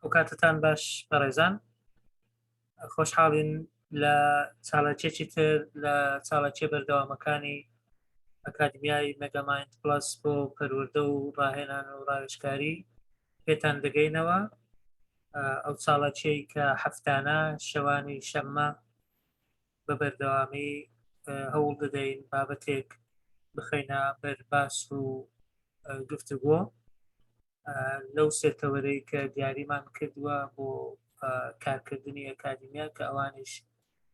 ئەو کاتتان باش بەڕێزان، خۆشحاڵین لە چالاکیەکی تر لە چالاکیە بەردەوامەکانی ئەکادمیای مەگامایند پلس بۆ پەروەردە و ڕاهێنان و ڕاوێژکاری پێتان دەگەینەوە. ئەو چالاکیەی کە هەفتانە شەوانی شەممە بە بەردەوامی هەوڵ دەدەین بابەتێک بخەینە بەر باس و گفتوگۆ لەو سێ تەوەرەی کە دیاریمان کردووە بۆ کارکردنی ئەکادیمیا کە ئەوانیش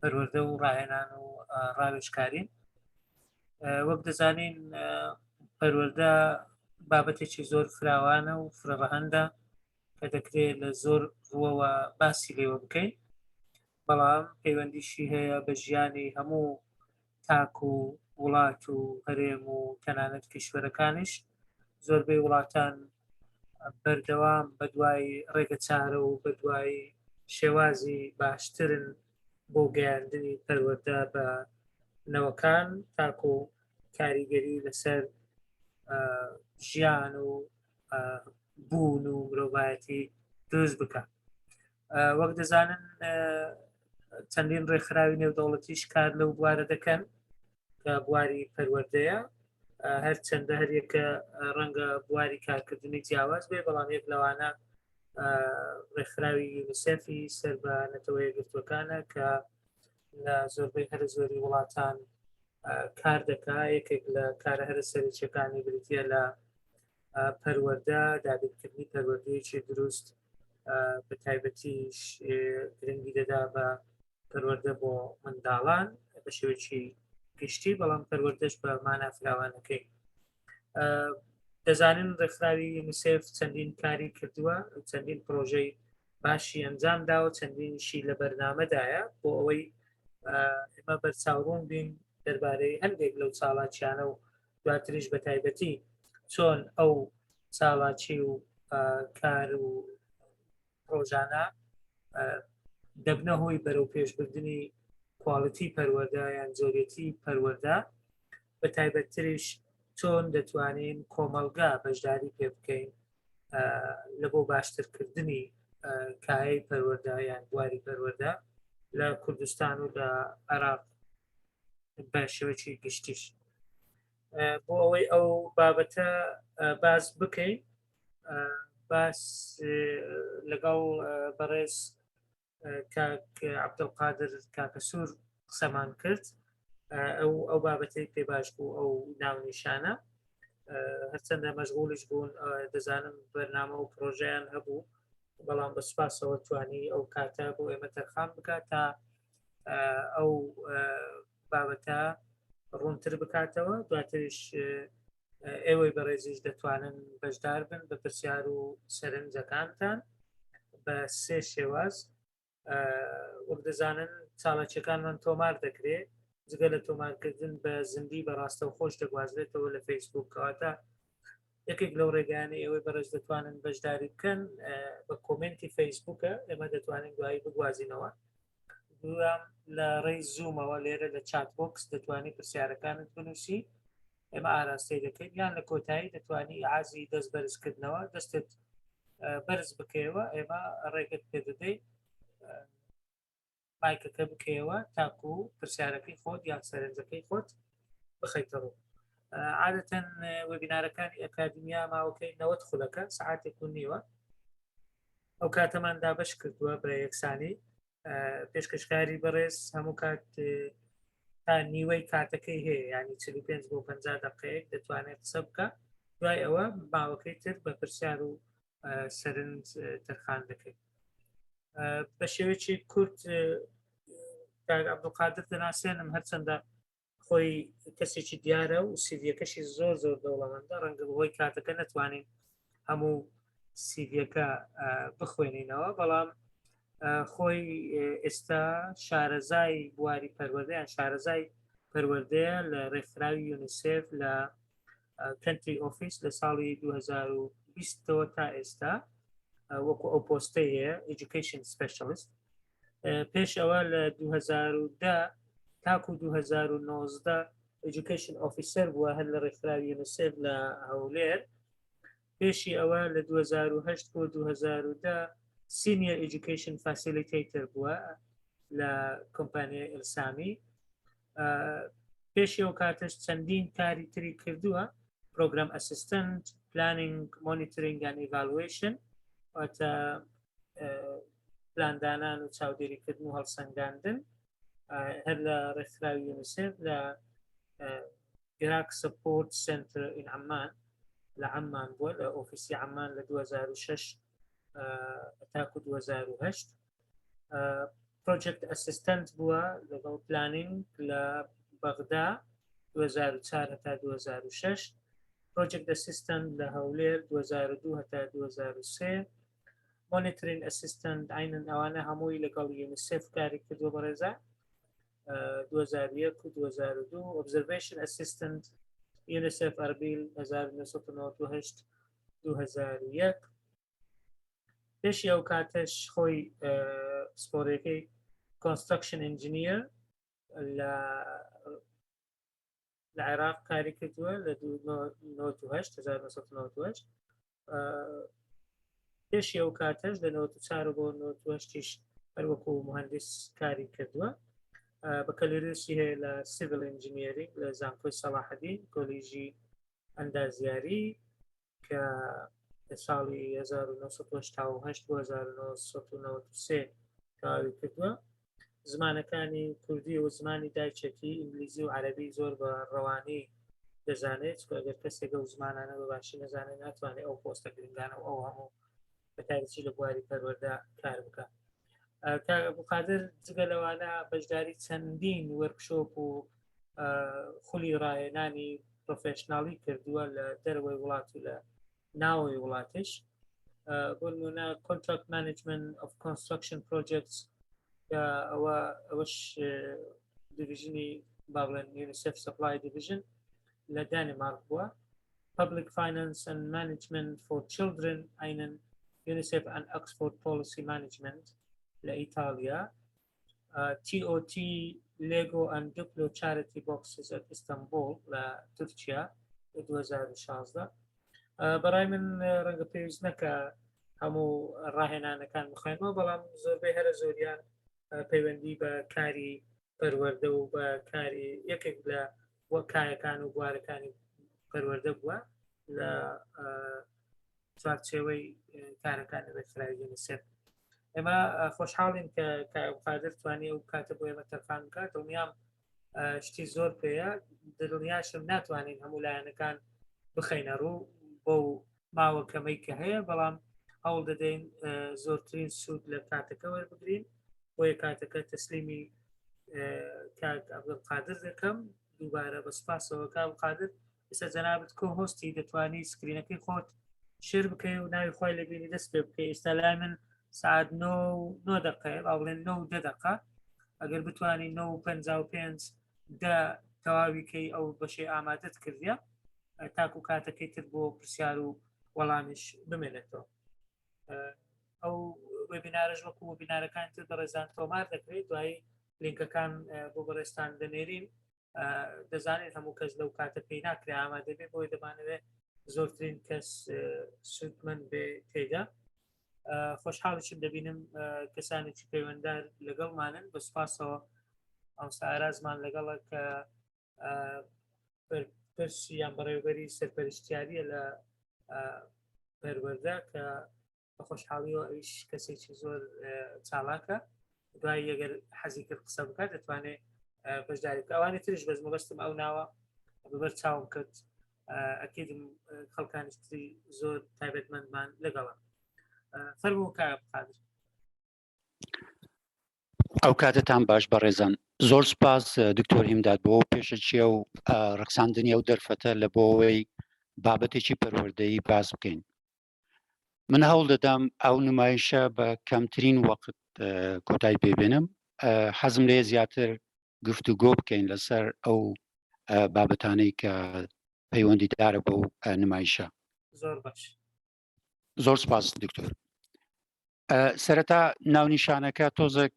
پەروەردە و ڕاهێنان و ڕاوێژکارین. وەک دەزانین پەروەردە بابەتێکی زۆر فراوانە و فرەڕەهەندە کە دەکرێت لە زۆر ڕووەوە باسی لێوە بکەین، بەڵام پەیوەندیشی هەیە بە ژیانی هەموو تاک و وڵات و هەرێم و تەنانەت کیشوەرەکانیش. زۆربەی وڵاتان بەردەوام بەدوای ڕێگە چارە و بەدوای شێوازی باشترن بۆ گەیاندنی پەروەردە بە نەوەکان تاکو کاریگەری لەسەر ژیان و بوون و مرۆڤایەتی دروست بکە. وەک دەزانن چەندین ڕێکخراوی نێودەوڵەتیش کار لەو بوارە دەکەن کە بواری پەروەردەیە، هەرچەندە هەریەکە ڕەنگە بواری کارکردنی جیاواز بێ، بەڵام یەک لەوانە ڕێکخراوی یونیسێفی سەر بە نەتەوە یەکگرتووەکانە کە لە زۆربەی هەرە زۆری وڵاتان کار دەکا. یەکێک لە کارە هەرە سەرەکیەکانی بریتە لە پەروەردە، دابینکردنی پەروەردەیەکی دروست، بە تایبەتیش گرنگی دەدا بە پەروەردە بۆ منداڵان بە شێوەیەکی گشتی، بەڵام پەروەردەش بە مانا فراوانەکەی. دەزانن ڕێکخراوی یونیسێف چەندین کاری کردووە، چەندین پرۆژەی باشی ئەنجام داوە، چەندینشی لە بەرنامەدایە بۆ ئەوەی ئێمە بەرچاوڕوون بین دەربارەی هەندێک لەو چاڵاکیانە و دواتریش بە تایبەتی چۆن ئەو چاڵاکی و کار و ڕۆژانە دەبنە هۆی بەرەو پێشبردنی کواڵیتی پەروەردە یان جۆرێتی پەروەردە، بە تایبەتتریش چۆن دەتوانین کۆمەڵگا بەشداری پێ بکەین لە بۆ باشترکردنی کایەی پەروەردە یان بواری پەروەردە لە کوردستان و لە عێراق بە شێوەیەکی گشتیش. بۆ ئەوەی ئەو بابەتە باس بکەین باس لەگەڵ بەڕێز کاک عەبدولقادر کاکەسوور قسەمان کرد. ئەو ئەو بابەتەی پێ باش بوو ئەو ناونیشانە، هەرچەندە مەشغولیش بوون، دەزانم بەرنامە و پرۆژیان هەبوو، بەڵام بە سوپاسەوە توانی ئەو کاتە بۆ ئێمە تەرخان بکات تا ئەو بابەتە ڕوونتر بکاتەوە. دواتریش ئێوەی بەڕێزیش دەتوانن بەشدار بن بە پرسیار و سەرنجەکانتان بە سێ شێواز. وەک دەزانن چالاکیەکانمان تۆمار دەکرێت، جگە لە تۆمارکردن بە زیندی بە ڕاستەوخۆش دەگوازرێتەوە لە فەیسبوک، کەواتە یەکێک لەو ڕێگانەی ئێوەی بەڕێز دەتوانن بەشداری بکەن بە comment ی فەیسبوکە، ئێمە دەتوانین دوایی بگوازینەوە. دوام لە ڕێی زوومەوە لێرە لە chat box دەتوانی پرسیارەکانت بنووسی، ئێمە ئاراستەی دەکەین، یان لە کۆتایی دەتوانی ئازی دەست بەرزکردنەوە دەستت بەرز بکەیەوە، ئێمە ڕێگەت پێدەدەین مایکەکە بکەیەوە تاکو پرسیارەکەی خۆت یان سەرنجەکەی خۆت بخەیتە ڕوو. عادەتەن webinar ەکانی ئەکادیمیا ماوەکەی 90 خولەکە، سعاتێک و نیوە. ئەو کاتەمان دابەش کردووە بە یەکسانی. پێشکەشکاری بەڕێز هەموو کات تا نیوەی کاتەکەی هەیە، ینی 45 بۆ 50 دقەیەک دەتوانێت قسە بکە. دوای ئەوە ماوەکەی تر بە پرسیار و سەرنج تەرخان دەکەین. بە شێوەیەکی کورت کاک عەبدولقادر دەناسێنم، هەرچەندە خۆی کەسێکی دیارە و سیڤیەکەشی زۆر زۆر دەوڵەمەندە، ڕەنگە بەهۆی کاتەکە نەتوانین هەموو سیڤیەکە بخوێنینەوە، بەڵام خۆی ئێستا شارەزای بواری پەروەردە یان شارەزای پەروەردەیە لە ڕێکخراوی یونیسێف لە country office لە ساڵی 2020ەوە تا ئێستا وەکو ئەو پۆستەی هەیە Education Specialist. پێش ئەوە لە 2010 تاکو 2019 Education Officer بووە هەر لە ڕێکخراوی یونیسێف لە هەولێر. پێشی ئەوە لە 2008 بۆ 2010 Senior Education Facilitator بووە لە کۆمپانیای ئەلسامی. پێشی ئەو کاتەش چەندین کاری تری کردووە، Program Assistant، Planning، Monitoring and Evaluation، واتە پلاندانان و چاودێریکردن و هەڵسەنگاندن، هەر لە ڕێکخراوی یونیسێف لە Iraq Support Center in Amman لە عەممان بووە، لە ئۆفیسی عەممان لە 2006 تاکو 2008. Project Assistant بووە لەگەڵ Planning لە بەغدا 2004 هەتا 2006، Project Assistant لە هەولێر 2002 هەتا 2003، Monitoring Assistant. عینەن ئەوانە هەمووی لەگەڵ یونیسێف کاری کردووە بەڕێزە. 2001 و 2002 Observation Assistant یونیسێف ئەربیل 1998 2001. پێشی ئەو کاتەش خۆی پسپۆڕیەکەی Construction Engineer لە لە عێراق کاری کردووە لە 1998. پێشی ئەو کاتەش لە 94 بۆ 98یش هەروەکو مهندس کاری کردووە. بەکەلۆریوسی هەیە لە Civil Engineering لە زانکۆی سەڵاحەدین کۆلیژی ئەندازیاری کە لە ساڵی 1988 بۆ 1993 تەواوی کردووە. زمانەکانی کوردی و زمانی دایکێتی ئینگلیزی و عەرەبی زۆر بە ڕەوانی دەزانێت، چونکە ئەگەر کەسێک ئەو زمانانە بە باشی نەزانێت ناتوانێت ئەو پۆستە گرنگانە و ئەو هەموو بەتایبەتی لە بواری پەروەردە کار بکە. کاک ئەبوقادر جگە لەوانە بەشداری چەندین workshop و خولی ڕاهێنانی professional ی کردووە لە دەرەوەی وڵات و لە ناوەوەی وڵاتش، بۆ نمونە Contract Management of Construction Projects کە ئەوە ئەوەش division ی با بڵێن یونیسێف Supply Division لە دانیمارک بووە، Public Finance and Management for Children عینەن UNICEF and Oxford Policy Management لە ئیتاڵیا، TOT Lego and Duplo Charity Boxes at Istanbul لە تورکیا لە 2016. بەڕای من ڕەنگە پێویست نەکە هەموو ڕاهێنانەکان بخوێنەوە، بەڵام زۆربەی هەرە زۆریان پەیوەندی بە کاری پەروەردە و بە کاری یەکێک لە وەکایەکان و بوارەکانی پەروەردە بووە لە چوارچێوەی کارەکانی ڕێکخراوی یونیسێف. ئێمە خۆشحاڵین کە قادر توانی ئەو کاتە بۆ ئێمە تەرخان بکات. دڵنیام شتی زۆر پێەیە، دڵنیاشم ناتوانین هەموو لایەنەکان بخەینە ڕوو بەو ماوە کەمەی کە هەیە، بەڵام هەوڵ دەدەین زۆرترین سوود لە کاتەکە وەربگرین. بۆیە کاتەکە تەسلیمی کاک عەبدولقادر دەکەم دووبارە بە سپاسەوە. کاک قادر، ئێستا جەنابت co-host ی، دەتوانی screen ەکەی خۆت share بکەی و ناوی خۆی لەبینی دەست پێ بکەی. ئێستا لای من سعات 9 دقەیە، با بڵێن 9 دقە، ئەگەر بتانی 9:55 دە تەواوی کەی ئەو بەشەی ئامادەت کردە تاکو کاتەکەی تر بۆ پرسیار و وەڵامیش بمێنێتەوە. ئەو webinar ەش وەکو webinar ەکان تر بەڕێزان تۆمار دەکرێت، دوایی لینکەکان بۆ بەڕێزتان دەنێرین. دەزانێت هەموو کەس لەو کاتە پێی ناکرێ ئامادە بێ، بۆی دەمانەوێت زۆرترین کەس سوودمەند بێ تێدا. خۆشحاڵیشم دەبینم کەسانێکی پەیوەندار لەگەڵمانن، بە سوپاسەوە ئەوسا ئارازمان لەگەڵە کە پرسی یان بەڕێوبەری سەرپەرشتیاریە لە پەروەردە، کە بە خۆشحاڵیەوە ئەویش کەسێکی زۆر چالاکە. دوای ئەگەر حەزی کرد قسە بکات دەتوانێت بەشداری بکە. ئەوانی تریش بەس مەبەستم ئەو ناوە بەبەر چاوم کرد، ئەکیدم خەڵکانی تری زۆر تایبەتمەندمان لەگەڵە. فەرموو کاک قادر. ئەو کاتتان باش بەڕێزان. زۆر سپاس دکتۆر هیمداد بۆ پێشەکیە و ڕەخساندنی ئەو دەرفەتە لە بۆەوەی بابەتێکی پەروەردەیی باس بکەین. من هەوڵ دەدەم ئەو نمایشە بە کەمترین وەخت کۆتای پێبێنم. حەزم لێ زیاتر گفتوگۆ بکەین لەسەر ئەو بابەتانەی کە پەیوەندیدارە بەو نمایشە. زۆر باش. زۆر سپاس دکتۆر. سەرەتا ناونیشانەکە تۆزێک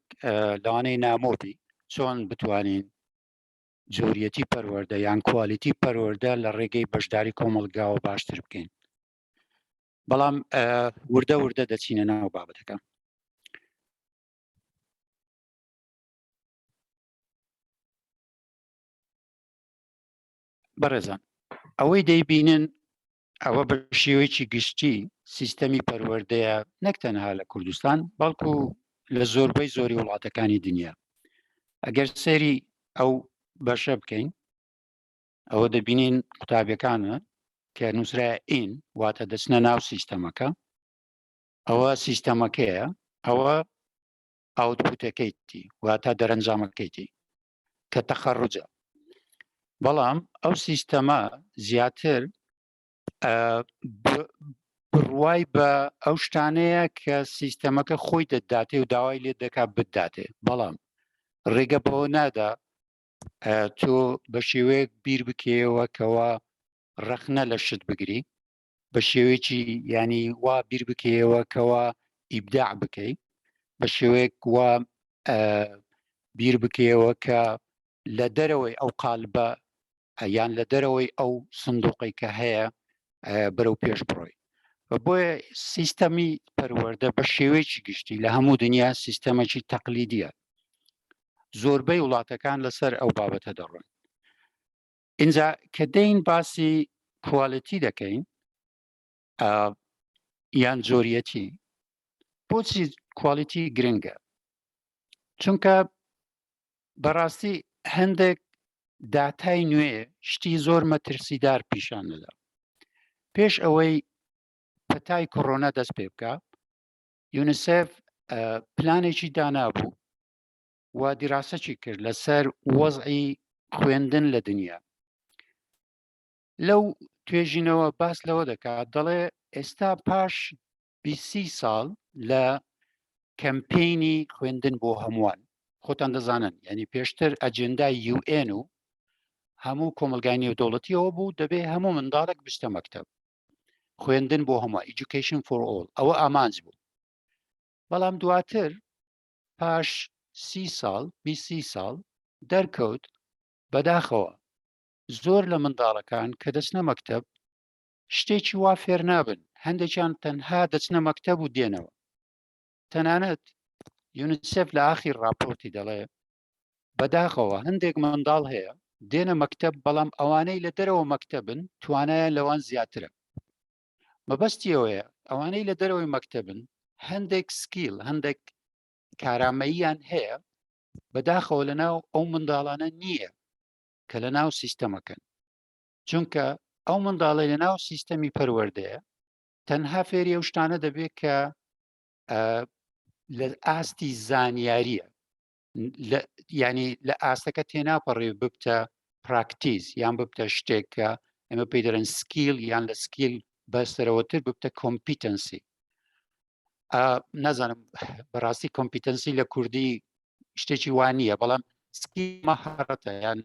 لەوانەیە نامۆبی، چۆن بتوانین جۆریەتی پەروەردە یان quality پەروەردە لە ڕێگەی بەشداری کۆمەڵگاوە باشتر بکەین، بەڵام وردە وردە دەچینە ناو بابەتەکە. بەڕێزان ئەوەی دەیبینن ئەوە بە شێوەیەکی گشتی سیستەمی پەروەردەیە نەک تەنها لە کوردستان بەڵکو لە زۆربەی زۆری وڵاتەکانی دنیا. ئەگەر سەیری ئەو بەشە بکەین ئەوە دەبینین قوتابیەکانە کە نووسرا in واتە دەچنە ناو سیستەمەکە ئەوە سیستەمەکەیە ئەوە output ەکەیتی واتە دەرەنجامەکەیتی کە تەخەڕجە بەڵام ئەو سیستەمە زیاتر بڕوای بە ئەو شتانەیە کە سیستەمەکە خۆی دەداتێ و داوای لێ دەکات بداتێ بەڵام ڕێگە بەوە نادا تۆ بە شێوەیەک بیر بکەیەوە کەوا ڕەخنە لە شت بگری بە شێوەیەکی ینی وا بیر بکەیەوە کەوا ئیبداع بکەی بە شێوەیەک وا بیر بکەیەوە کە لە دەرەوەی ئەو قالبە یان لە دەرەوەی ئەو سندوقەی کە هەیە بەرەو پێش بڕۆی بۆیە سیستەمی پەروەردە بە شێوەیەکی گشتی لە هەموو دنیا سیستەمێکی تەقلیدیە زۆربەی وڵاتەکان لەسەر ئەو بابەتە دەڕۆن اینجا کە دەین باسی quality دەکەین یان جۆریەتی بۆچی quality گرنگە چونکە بەڕاستی هەندێک داتای نوێ شتی زۆر مەترسیدار پیشان دەدا پێش ئەوەی پەتای کۆرۆنا دەست پێ بکە یونیسێف پلانێکی دانابوو و دیراسەکی کرد لەسەر وەزعی خوێندن لە دنیا لەو توێژینەوە باس لەوە دەکات دەڵێ ئێستا پاش بیسی ساڵ لە کەمپینی خوێندن بۆ هەمووان خۆتان دەزانن ینی پێشتر ئەجێندای UN و هەموو کۆمەلگای نێودەوڵەتیەوە بوو دەبێ هەموو منداڵێک بچتە مەکتب خوێندن بۆ هەموو Education for All ئەوە ئامانج بوو بەڵام دواتر پاش سی ساڵ بیسی ساڵ دەرکەوت بەداخەوە زۆر لە منداڵەکان کە دەچنە مەکتب شتێکی وا فێر نابن هەندێکیان تەنها دەچنە مەکتەب و دێنەوە تەنانەت یونیسێف لە ئاخیر راپۆرتی دەڵێ بەداخەوە هەندێک منداڵ هەیە دێنە مەکتەب بەڵام ئەوانەی لە دەرەوە مەکتەبن توانایان لەوان زیاترە مەبەستی ئەوەیە ئەوانەی لە دەرەوەی مەکتەبن هەندێک skill هەندێک کارامەییان هەیە بەداخەوە لە ناو ئەو منداڵانە نییە کە لە ناو سیستەمەکەن چونکە ئەو منداڵی لە ناو سیستەمی پەروەردەیە تەنها فێری ئەو شتانە دەبێت کە لە ئاستی زانیاریە ینی لە ئاستەکە تێناپەڕێ ببتە practice یان ببتە شتێک کە ئەمە پێی دەرن skill یان لە skill بەسەرەوەتر ببتە competency نازانم بەڕاستی competency لە کوردی شتێکی وان نییە بەڵام skill مەهارەتە یان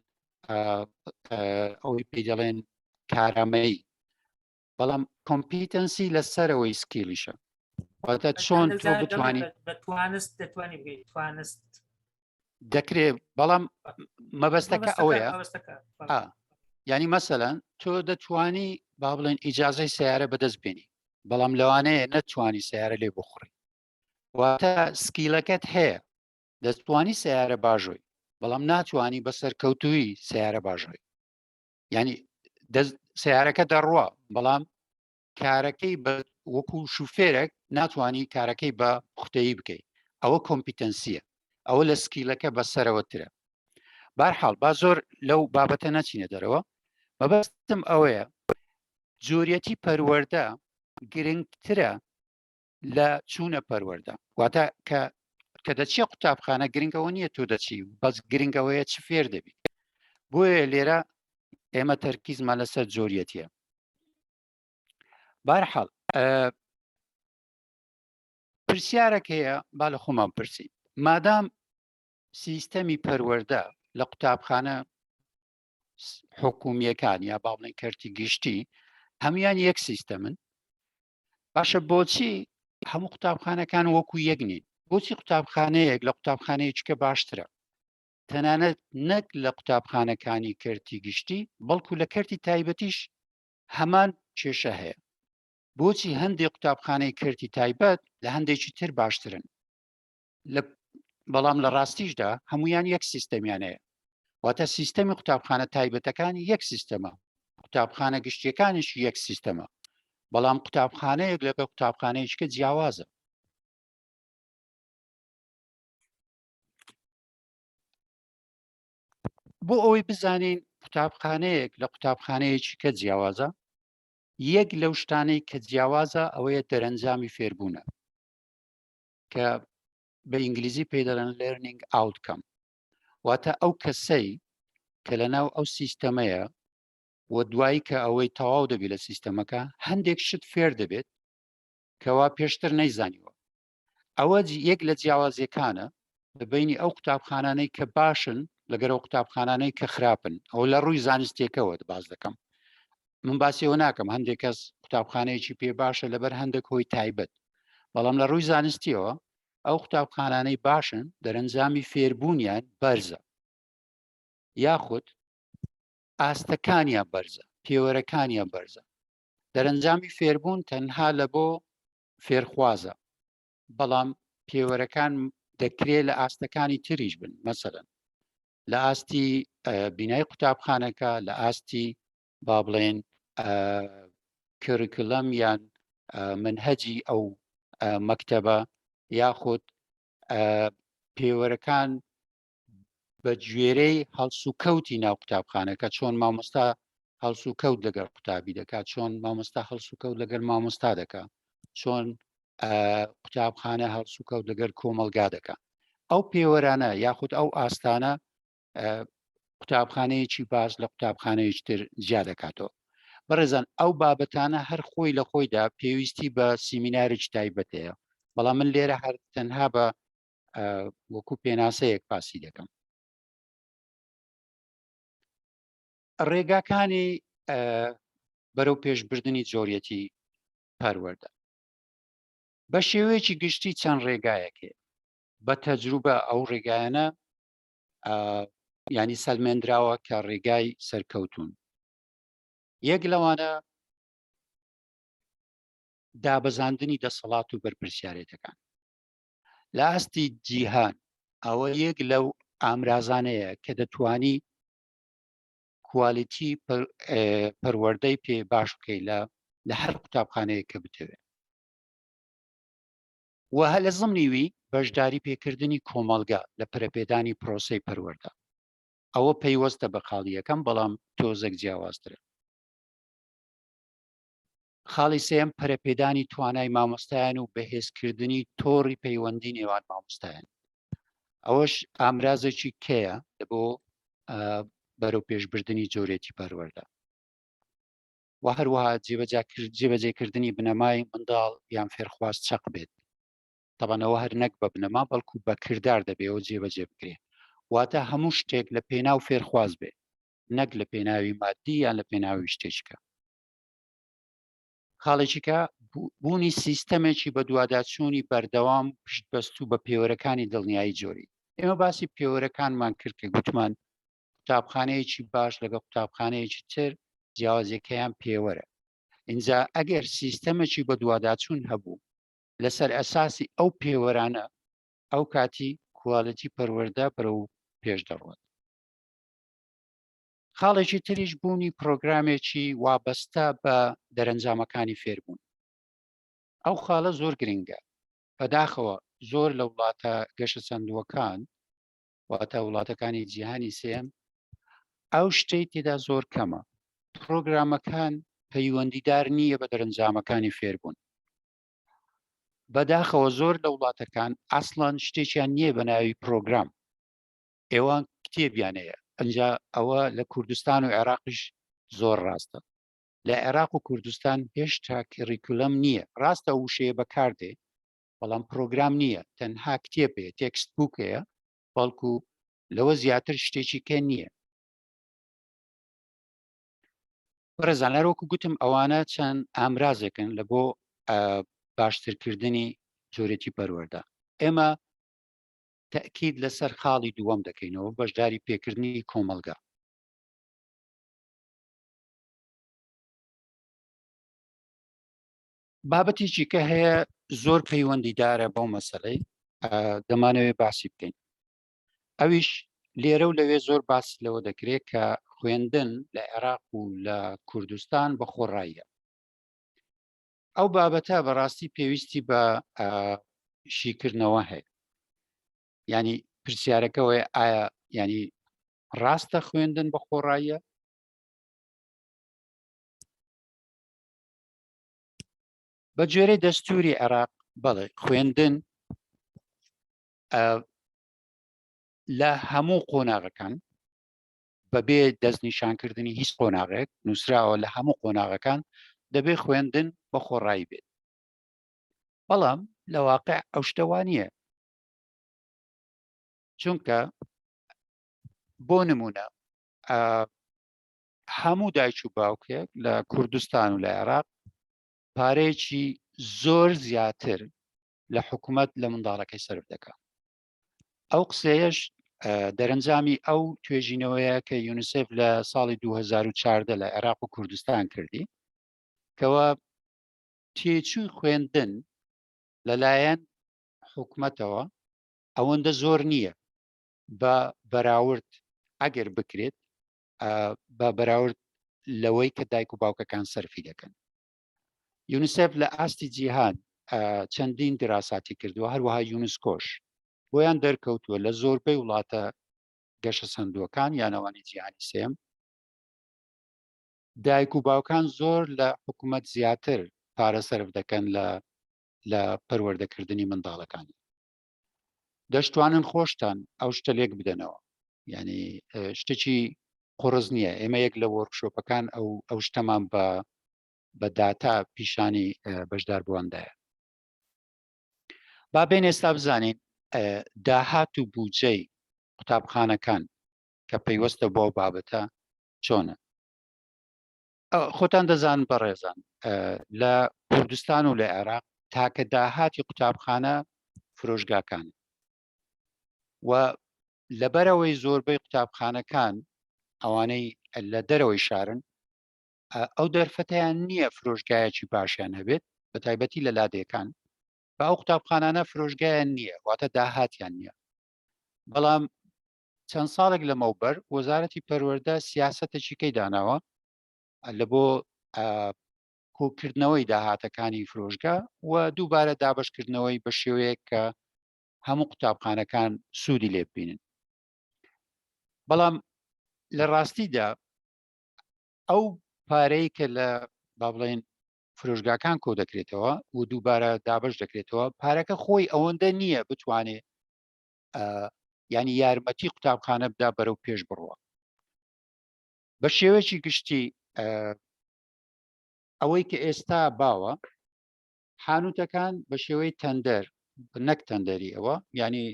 ئەوەی پێی دەڵێن کارامەیی بەڵام competency لە سەرەوەی skill یشە واتە چۆن تۆ بتوانی توانست دەتوانی بگەیت توانست دەکرێت بەڵام مەبەستەکە ئەوەیە ینی مەسەەن تۆ دەتوانی با بڵێن ئیجاازەی سیارە بەدەست بێنی بەڵام لەوانەیە نەتوانی سیارە لێ بخڕی واتە skill ەکەت هەیە دەتوانی سیارە باژۆی بەڵام ناتوانی بە سەرکەوتووی سیارە باژۆی ینی سیارەکە دەڕوا بەڵام کارەکەی بە وەکو شوفێرێک ناتوانانی کارەکەی بە پوختەیی بکەیت ئەوە competency یە ئەوە لە skill ەکە بەسەرەوە ترە بارحاڵ با زۆر لەو بابەتە نەچینە دەرەوە مەبەستم ئەوەیە جۆریەتی پەروەردە گرنگترە لە چوونە پەروەردە واتە کە کە دەچیە قوتابخانە گرنگەوە نییە تۆ دەچی بەس گرنگەوەیە چ فێر دەبی بۆیە لێرە ئێمە تەرکیزمان لەسەر جۆریەتیە بارحاڵ پرسیارێک هەیە با لە خۆمان پرسی مادام سیستەمی پەروەردە لە قوتابخانە حکومیەکان یا با بڵێن کەرتی گشتی هەمویان یەک سیستەمن باشە بۆچی هەموو قوتابخانەکان وەکو یەک نین بۆچی قوتابخانەیەک لە قوتابخانەیەکە باشترە تەنانەت نەک لە قوتابخانەکانی کەرتی گشتی بەڵکو لە کەرتی تایبەتیش هەمان کێشە هەیە بۆچی هەندێک قوتابخانەی کەرتی تایبەت لە هەندێکی تر باشترن لە بەڵام لە ڕاستیشدا هەمویان یەک سیستەمیان هەیە واتە سیستەمی قوتابخانە تایبەتەکان یەک سیستەمە. قوتابخانە گشتیەکانیش یەک سیستەمە، بەڵام قوتابخانەیەک لەگەڵ قوتابخانەیەکە جیاوازە. بۆ ئەوەی بزانین قوتابخانەیەک لە قوتابخانەیەکی کە جیاوازە، یەک لەو شتانەی کە جیاوازە ئەوەیە دەرەنجامی فێربوونە کە بە ئینگلیزی پێی دەڵێن learning outcome، واتە ئەو کەسەی کە لە ناو ئەو سیستەمەیە و دوایی کە ئەوەی تەواو دەبێت لە سیستەمەکە هەندێک شت فێر دەبێت کەوا پێشتر نەیزانیوە. ئەوە یەک لە جیاوازیەکانە لە بینی ئەو قوتابخانانەی کە باشن لەگەر ئەو قوتابخانانەی کە خراپن. ئەو لە ڕووی زانستیەکەوە باز دەکەم، من باسیەوە ناکەم هەندێک کەس قوتابخانەیەکی پێ باشە لەبەر هەندێک هۆی تایبەت، بەڵام لە ڕووی زانستیەوە ئەو قوتابخانانەی باشن دەرەنجامی فێربوونیان بەرزە یاخود ئاستەکانیان بەرزە، پێوەرەکانیان بەرزە. دەرەنجامی فێربوون تەنها لە بۆ فێرخوازە، بەڵام پێوەرەکان دەکرێت لە ئاستەکانی تریش بن، مەسەلەن لە ئاستی بینای قوتابخانەکە، لە ئاستی با بڵێن curriculum یان منهەجی ئەو مەکتەبە، یاخود پێوەرەکان بە گوێرەی هەڵسوکەوتی ناو قوتابخانەکە، چۆن مامۆستا هەڵسوکەوت لەگەڵ قوتابی دەکات، چۆن مامۆستا هەڵسوکەوت لەگەڵ مامۆستا دەکات، چۆن قوتابخانە هەڵسوکەوت لەگەر کۆمەلگا دەکات. ئەو پێوەرانە یاخود ئەو ئاستانە قوتابخانەیەکی باش لە قوتابخانەیەکی تر جیا دەکاتەوە. بەڕێزان ئەو بابەتانە هەر خۆی لە خۆیدا پێویستی بە سیمینارێکی تایبەت هەیە، بەڵام من لێرە هەر تەنها بە وەکو پێناسەیەک باسی دەکەم. ڕێگاکانی بەرەو پێشبردننی جۆریەتی پەروەردە بە شێوەیەکی گشتی چەند ڕێگایەک هەیە. بە تەجروبە ئەو ڕێگایانە ینی سەلمێنراوە کە ڕێگای سەرکەوتون. یەک لەوانە دابەزاندنی دەسەڵات و بەرپرسیارێتەکان لە ئاستی جیهان. ئەوە یەک لەو ئامرازانەیە کە دەتوانی کوالیتی پەروەردەی پێ باش بکەیت لە هەر قوتابخانەیە کە بتەوێت، و هە لە زمنیوی بەشداری پێکردنی کۆمەڵگا لە پەرەپێدانی پرۆسەی پەروەردە. ئەوە پەیوەستە بە خاڵی یەکەم، بەڵام تۆزێک جیاوازترە. خاڵی سێم پەرەپێدانی توانای مامۆستایان و بەهێزکردنی تۆڕی پەیوەندی نێوان مامۆستایان. ئەوەش ئامرازێکی کەیە بۆ بەرەو پێشبردننی جۆرێتی پەروەردە، و هەروەها جێبەجێکردنی بنەمای منداڵ یان فێرخواز چەق بێت. تەبەنەوە هەر نەک بە بنەما بەڵکو بە کردار دەبێەوە جێبەجێ بکرێ، واتە هەموو شتێک لە پێناو فێرخواز بێ نەک لە پێناوی مادی یان لە پێناوی شتێکە. خاڵێکیکە بوونی سیستەمێکی بەدواداچوونی بەردەوام پشتبەستوو بە پێوەرەکانی دڵنیایی جۆری. ئێمە باسی پێوەرەکانمان کرد کە گوتمان قوتابخانەیەکی باش لەگەڵ قوتابخانەیەکی تر جیاوازیەکەیان پێوەرە. ئینجا ئەگەر سیستەمێکی بەدواداچوون هەبوو لەسەر ئەساسی ئەو پێوەرانە، ئەو کاتی کوالیتی پەروەردە بەرەو پێش دەڕوات. خاڵێکی تریش بوونی پرۆگرامێکی وابەستە بە دەرەنجامەکانی فێربوون. ئەو خاڵە زۆر گرنگە. بەداخەوە زۆر لە وڵاتە گەشەسەندووەکان، واتە وڵاتەکانی جیهانی سێم، ئەو شتەی تێدا زۆر کەمە. پرۆگرامەکان پەیوەندیدار نییە بە دەرەنجامەکانی فێربوون. بەداخەوە زۆر لە وڵاتەکان ئەسڵەن شتێکیان نییە بە ناوی پرۆگرام. ئێوان کتێبیان هەیە. ئەجا ئەوە لە کوردستان و عێراقیش زۆر ڕاستە. لە عێراق و کوردستان هێشتا curriculum نییە. ڕاستە ئەو وشەیە بەکاردێ بەڵام پرۆگرام نییە، تەنها کتێب هەیە، textbook هەیە، بەڵکو لەوە زیاتر شتێکی کە نییە. بەڕێزان هەروەکو گوتم ئەوانە چەند ئامرازێکن لە بۆ باشترکردنی جۆرێتی پەروەردە. ئێمە تەئکید لەسەر خاڵی دووەم دەکەینەوە، بەشداری پێکردنی کۆمەڵگا. بابەتێکی کە هەیە زۆر پەیوەندیدارە بەو مەسەلەی دەمانەوێت باسی بکەین، ئەویش لێرە و لەوێ زۆر باس لەوە دەکرێت کە خوێندن لە عێراق و لە کوردستان بە خۆڕاییە. ئەو بابەتە بەڕاستی پێویستی بە شیکردنەوە هەیە. ینی پرسیارەکەەوەی ئایا ینی ڕاستە خوێندن بە خۆڕاییە؟ بە گوێرەی دەستوری عێراق بەڵێ خوێندن لە هەموو قۆناغەکان بەبێ دەستنیشانکردنی هیچ قۆناغێک نووسراوە لە هەموو قۆناغەکان دەبێ خوێندن بە خۆڕایی بێت. بەڵام لە واقع ئەو شتە وا نییە، چونکە بۆ نمونە هەموو دایک و باوکێک لە کوردستان و لە عێراق پارەیەکی زۆر زیاتر لە حکوومەت لە منداڵەکەی سەرف دەکات. ئەو قسەیەش دەرەنجامی ئەو توێژینەوەیە کە یونیسێف لە ساڵی 2014 لە عێراق و کوردستان کردی کەەوە تێچووی خوێندن لەلایەن حکومەتەوە ئەوەندە زۆر نییە بە بەراورد ئەگەر بکرێت بە بەراورد لەوەی کە دایک و باوکەکان سەرفی دەکەن. یونیسێف لە ئاستی جیهان چەندین دراساتی کردووە، هەروەها یونسکۆش بۆیان دەرکەوتووە لە زۆربەی وڵاتە گەشە سندووەکان یانەوانی جیهانی سێم دایک و باوکان زۆر لە حکوومەت زیاتر پارە سەرف دەکەن لە لە پەروەردەکردنی منداڵەکانی. دەشتوانن خۆشتان ئەو شتە لێک بدەنەوە، یعنی شتێکی قڕز نییە. ئێمە یەک لە وۆرکشۆپەکان ئەو ئەو شتەمان بە بە داتا پیشانی بەشداربوواندایە. با بێن ئێستا بزانین داهات و بودجەی قوتابخانەکان کە پەیوەستە بۆ بابەتە چۆنە. خۆتان دەزان بەڕێزان لە کوردستان و لە عێراق تاکە داهاتی قوتابخانە فرۆشگاکان و لەبەرەوەی زۆربەی قوتابخانەکان ئەوانەی لە دەرەوەی شارن ئەو دەرفەتیان نییە فرۆشگایەکی باشیان هەبێت، بە تایبەتی لە لادێکان بە ئەو قوتابخانانە فرۆشگایان نییە، واتە داهاتیان نییە. بەڵام چەند ساڵێک لەمەوبەر وەزارەتی پەروەردە سیاسەتێکی کەی داناوە لە بۆ کۆکردنەوەی داهاتەکانی فرۆشگا و دووبارە دابشکردنەوەی بە شێوەیەک کە هەموو قوتابخانەکان سوودی لێ ببینن. بەڵام لە ڕاستیدا ئەو پارەی کە لە با بڵێن فرۆشگاکان کۆ دەکرێتەوە و دووبارە دابش دەکرێتەوە، پارەکە خۆی ئەوەندە نییە بتوانێت ینی یارمەتی قوتابخانە بدا بەرەو پێش بڕوە. بە شێوەیەکی گشتی ئەوەی کە ئێستا باوە، حانوتەکان بە شێوەی تەندەر، نەک تەندەری ئەوە ینی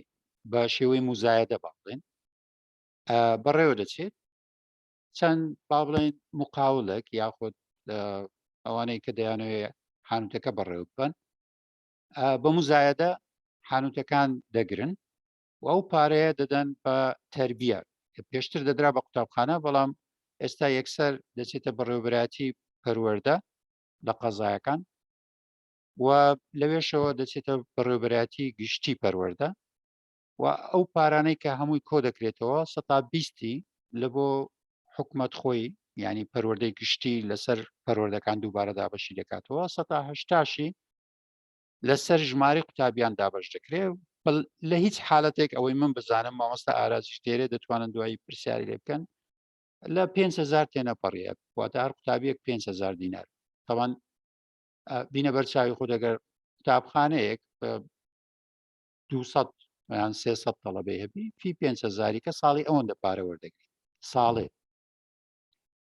بە شێوەی موزایەدە با بڵێن بەڕێوە دەچێت. چەند با بڵێن مقاولێک یاخود ئەوانەی کە دەیانەوێ حانوتەکە بەڕێوە ببەن بە مزایەدە حانوتەکان دەگرن و ئەو پارەیە دەدەن بە تربیە کە پێشتر دەدرا بە قوتابخانە، بەڵام ئێستا یەکسەر دەچێتە بەڕێوەبەرایەتی پەروەردە لە قەزایەکان و لەوێشەوە دەچێتە بەڕێوەبەرایەتی گشتی پەروەردە و ئەو پارانەی کە هەمووی کۆ دەکرێتەوە سەتا بیستی لە بۆ حکومەت خۆی، ینی پەروەردەی گشتی لەسەر پەروەردەکان دووبارە دابەشی دەکاتەوە، سەتا هەشتاشی لەسەر ژمارەی قوتابیان دابەش دەکرێت. لە هیچ حالەتێک ئەوەی من بزانم، مامۆستا ئارازیش دێرێ دەتوانن دوایی پرسیاری لێ بکەن، لە 5هزار تێنەپەڕیە، واتە هەر قوتابیەک 5هزار دینار. تاوان بینە بەرچاوی خۆ دەگەر قوتابخانەیەک 200 یان 300 تەڵەبەی هەبی، فی 5هزاری کە ساڵی ئەوەندە پارە وەردەگری ساڵێ.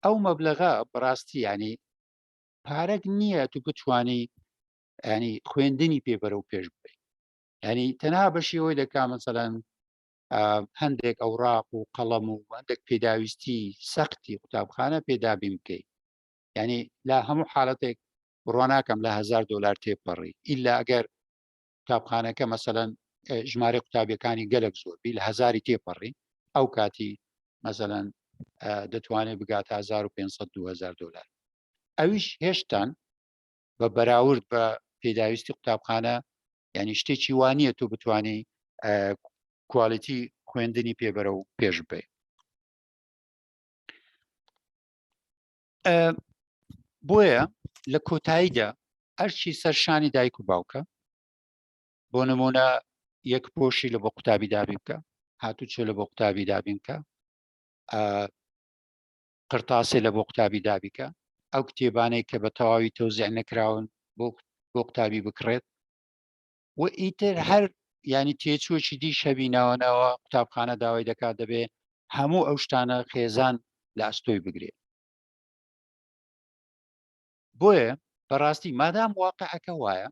ئەو مەبلەغە بەڕاستی ینی پارەک نییە تو بتانی ینی خوێندنی پێ بەرەو پێش ببەی. ینی تەنها بە شێوەی دەکا مەسەلەن هەندێک ئەوراق و قەڵەم و هەندێک پێداویستی سەختی قوتابخانە پێدابین بکەیت. ینی لە هەموو حالەتێک بڕوا ناکەم لە 1000 دلار تێپەڕی، ئیلا ئەگەر قوتابخانەکە مەسەلەن ژمارە قوتابیەکانی گەلک زۆر بی لە هزاری تێپەڕی، ئەو کاتی مەسەلەن دەتوانێت بگاتە 1500 2000 دلار. ئەویش هێشتان بە بەراورد بە پێداویستی قوتابخانە یعنی شتێکی وانە تۆ بتانی quality خوێندنی پێبەرە و پێش بێ. بۆیە لە کۆتاییدا ئەرچی سەر شانی دایک و باوکە، بۆ نمونە یەک پۆشی لە بۆ قوتابی دابین بکە، هاتوچۆ لە بۆ قوتابی دابین بکە، قرتاسێ لە بۆ قوتابی دابیکە، ئەو کتێبانەی کە بە تەواوی تەوزیع نەکراون بۆ قوتابی بکڕێت و ئیتر هەر ینی تێچووەکی دی شەبی ناوەنەوە قوتابخانە داوای دەکات دەبێ هەموو ئەو شتانە خێزان لە ئەستۆی بگرێت. بۆیە بەڕاستی مادام واقعەکە وایە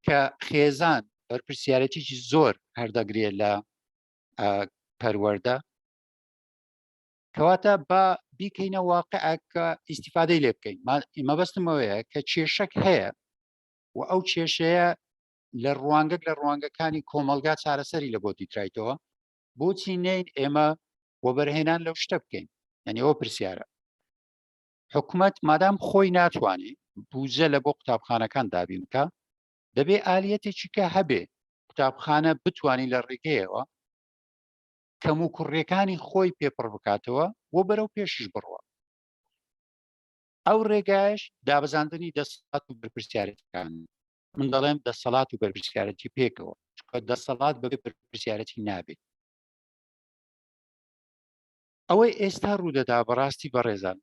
کە خێزان بەرپرسیارەتیی زۆر هەردەگرێت لە پەروەەردە، کەواتە با بیکەینە واقع کە ئیسیفادەی لێ بکەین. مەبەستمەوەیە کە کێشەک هەیە و ئەو کێشەیە لە ڕوانگەک لە ڕوانگەکانی کۆمەلگا چارەسەری لە بۆ دیترایتەوە، بۆچی نین ئێمە وەبەرهێنان لەو شتە بکەین؟ یعنی ئەوە پرسیارە. حکومت مادام خۆی ناتوانێت بوجە لە بۆ قوتابخانەکان دابین بکە، دەبێ ئالیەتێکی کە هەبێ قوتابخانە بتوانین لە ڕێگەیەوە کەم و کوڕیەکانی خۆی پێپڕ بکاتەوە و بەرەو پێشیش بڕوە. ئەو ڕێگایش دابەزاندنی دەسەڵات و بەرپرسیارەتەکان. من دەڵێم دەسەڵات و بەرپرسیارەتی پێکەوە، چونکە دەسەڵات بەبێ بەرپرسیارەتی نابێت. ئەوەی ئێستا ڕوودەدا بەڕاستی بەڕێزان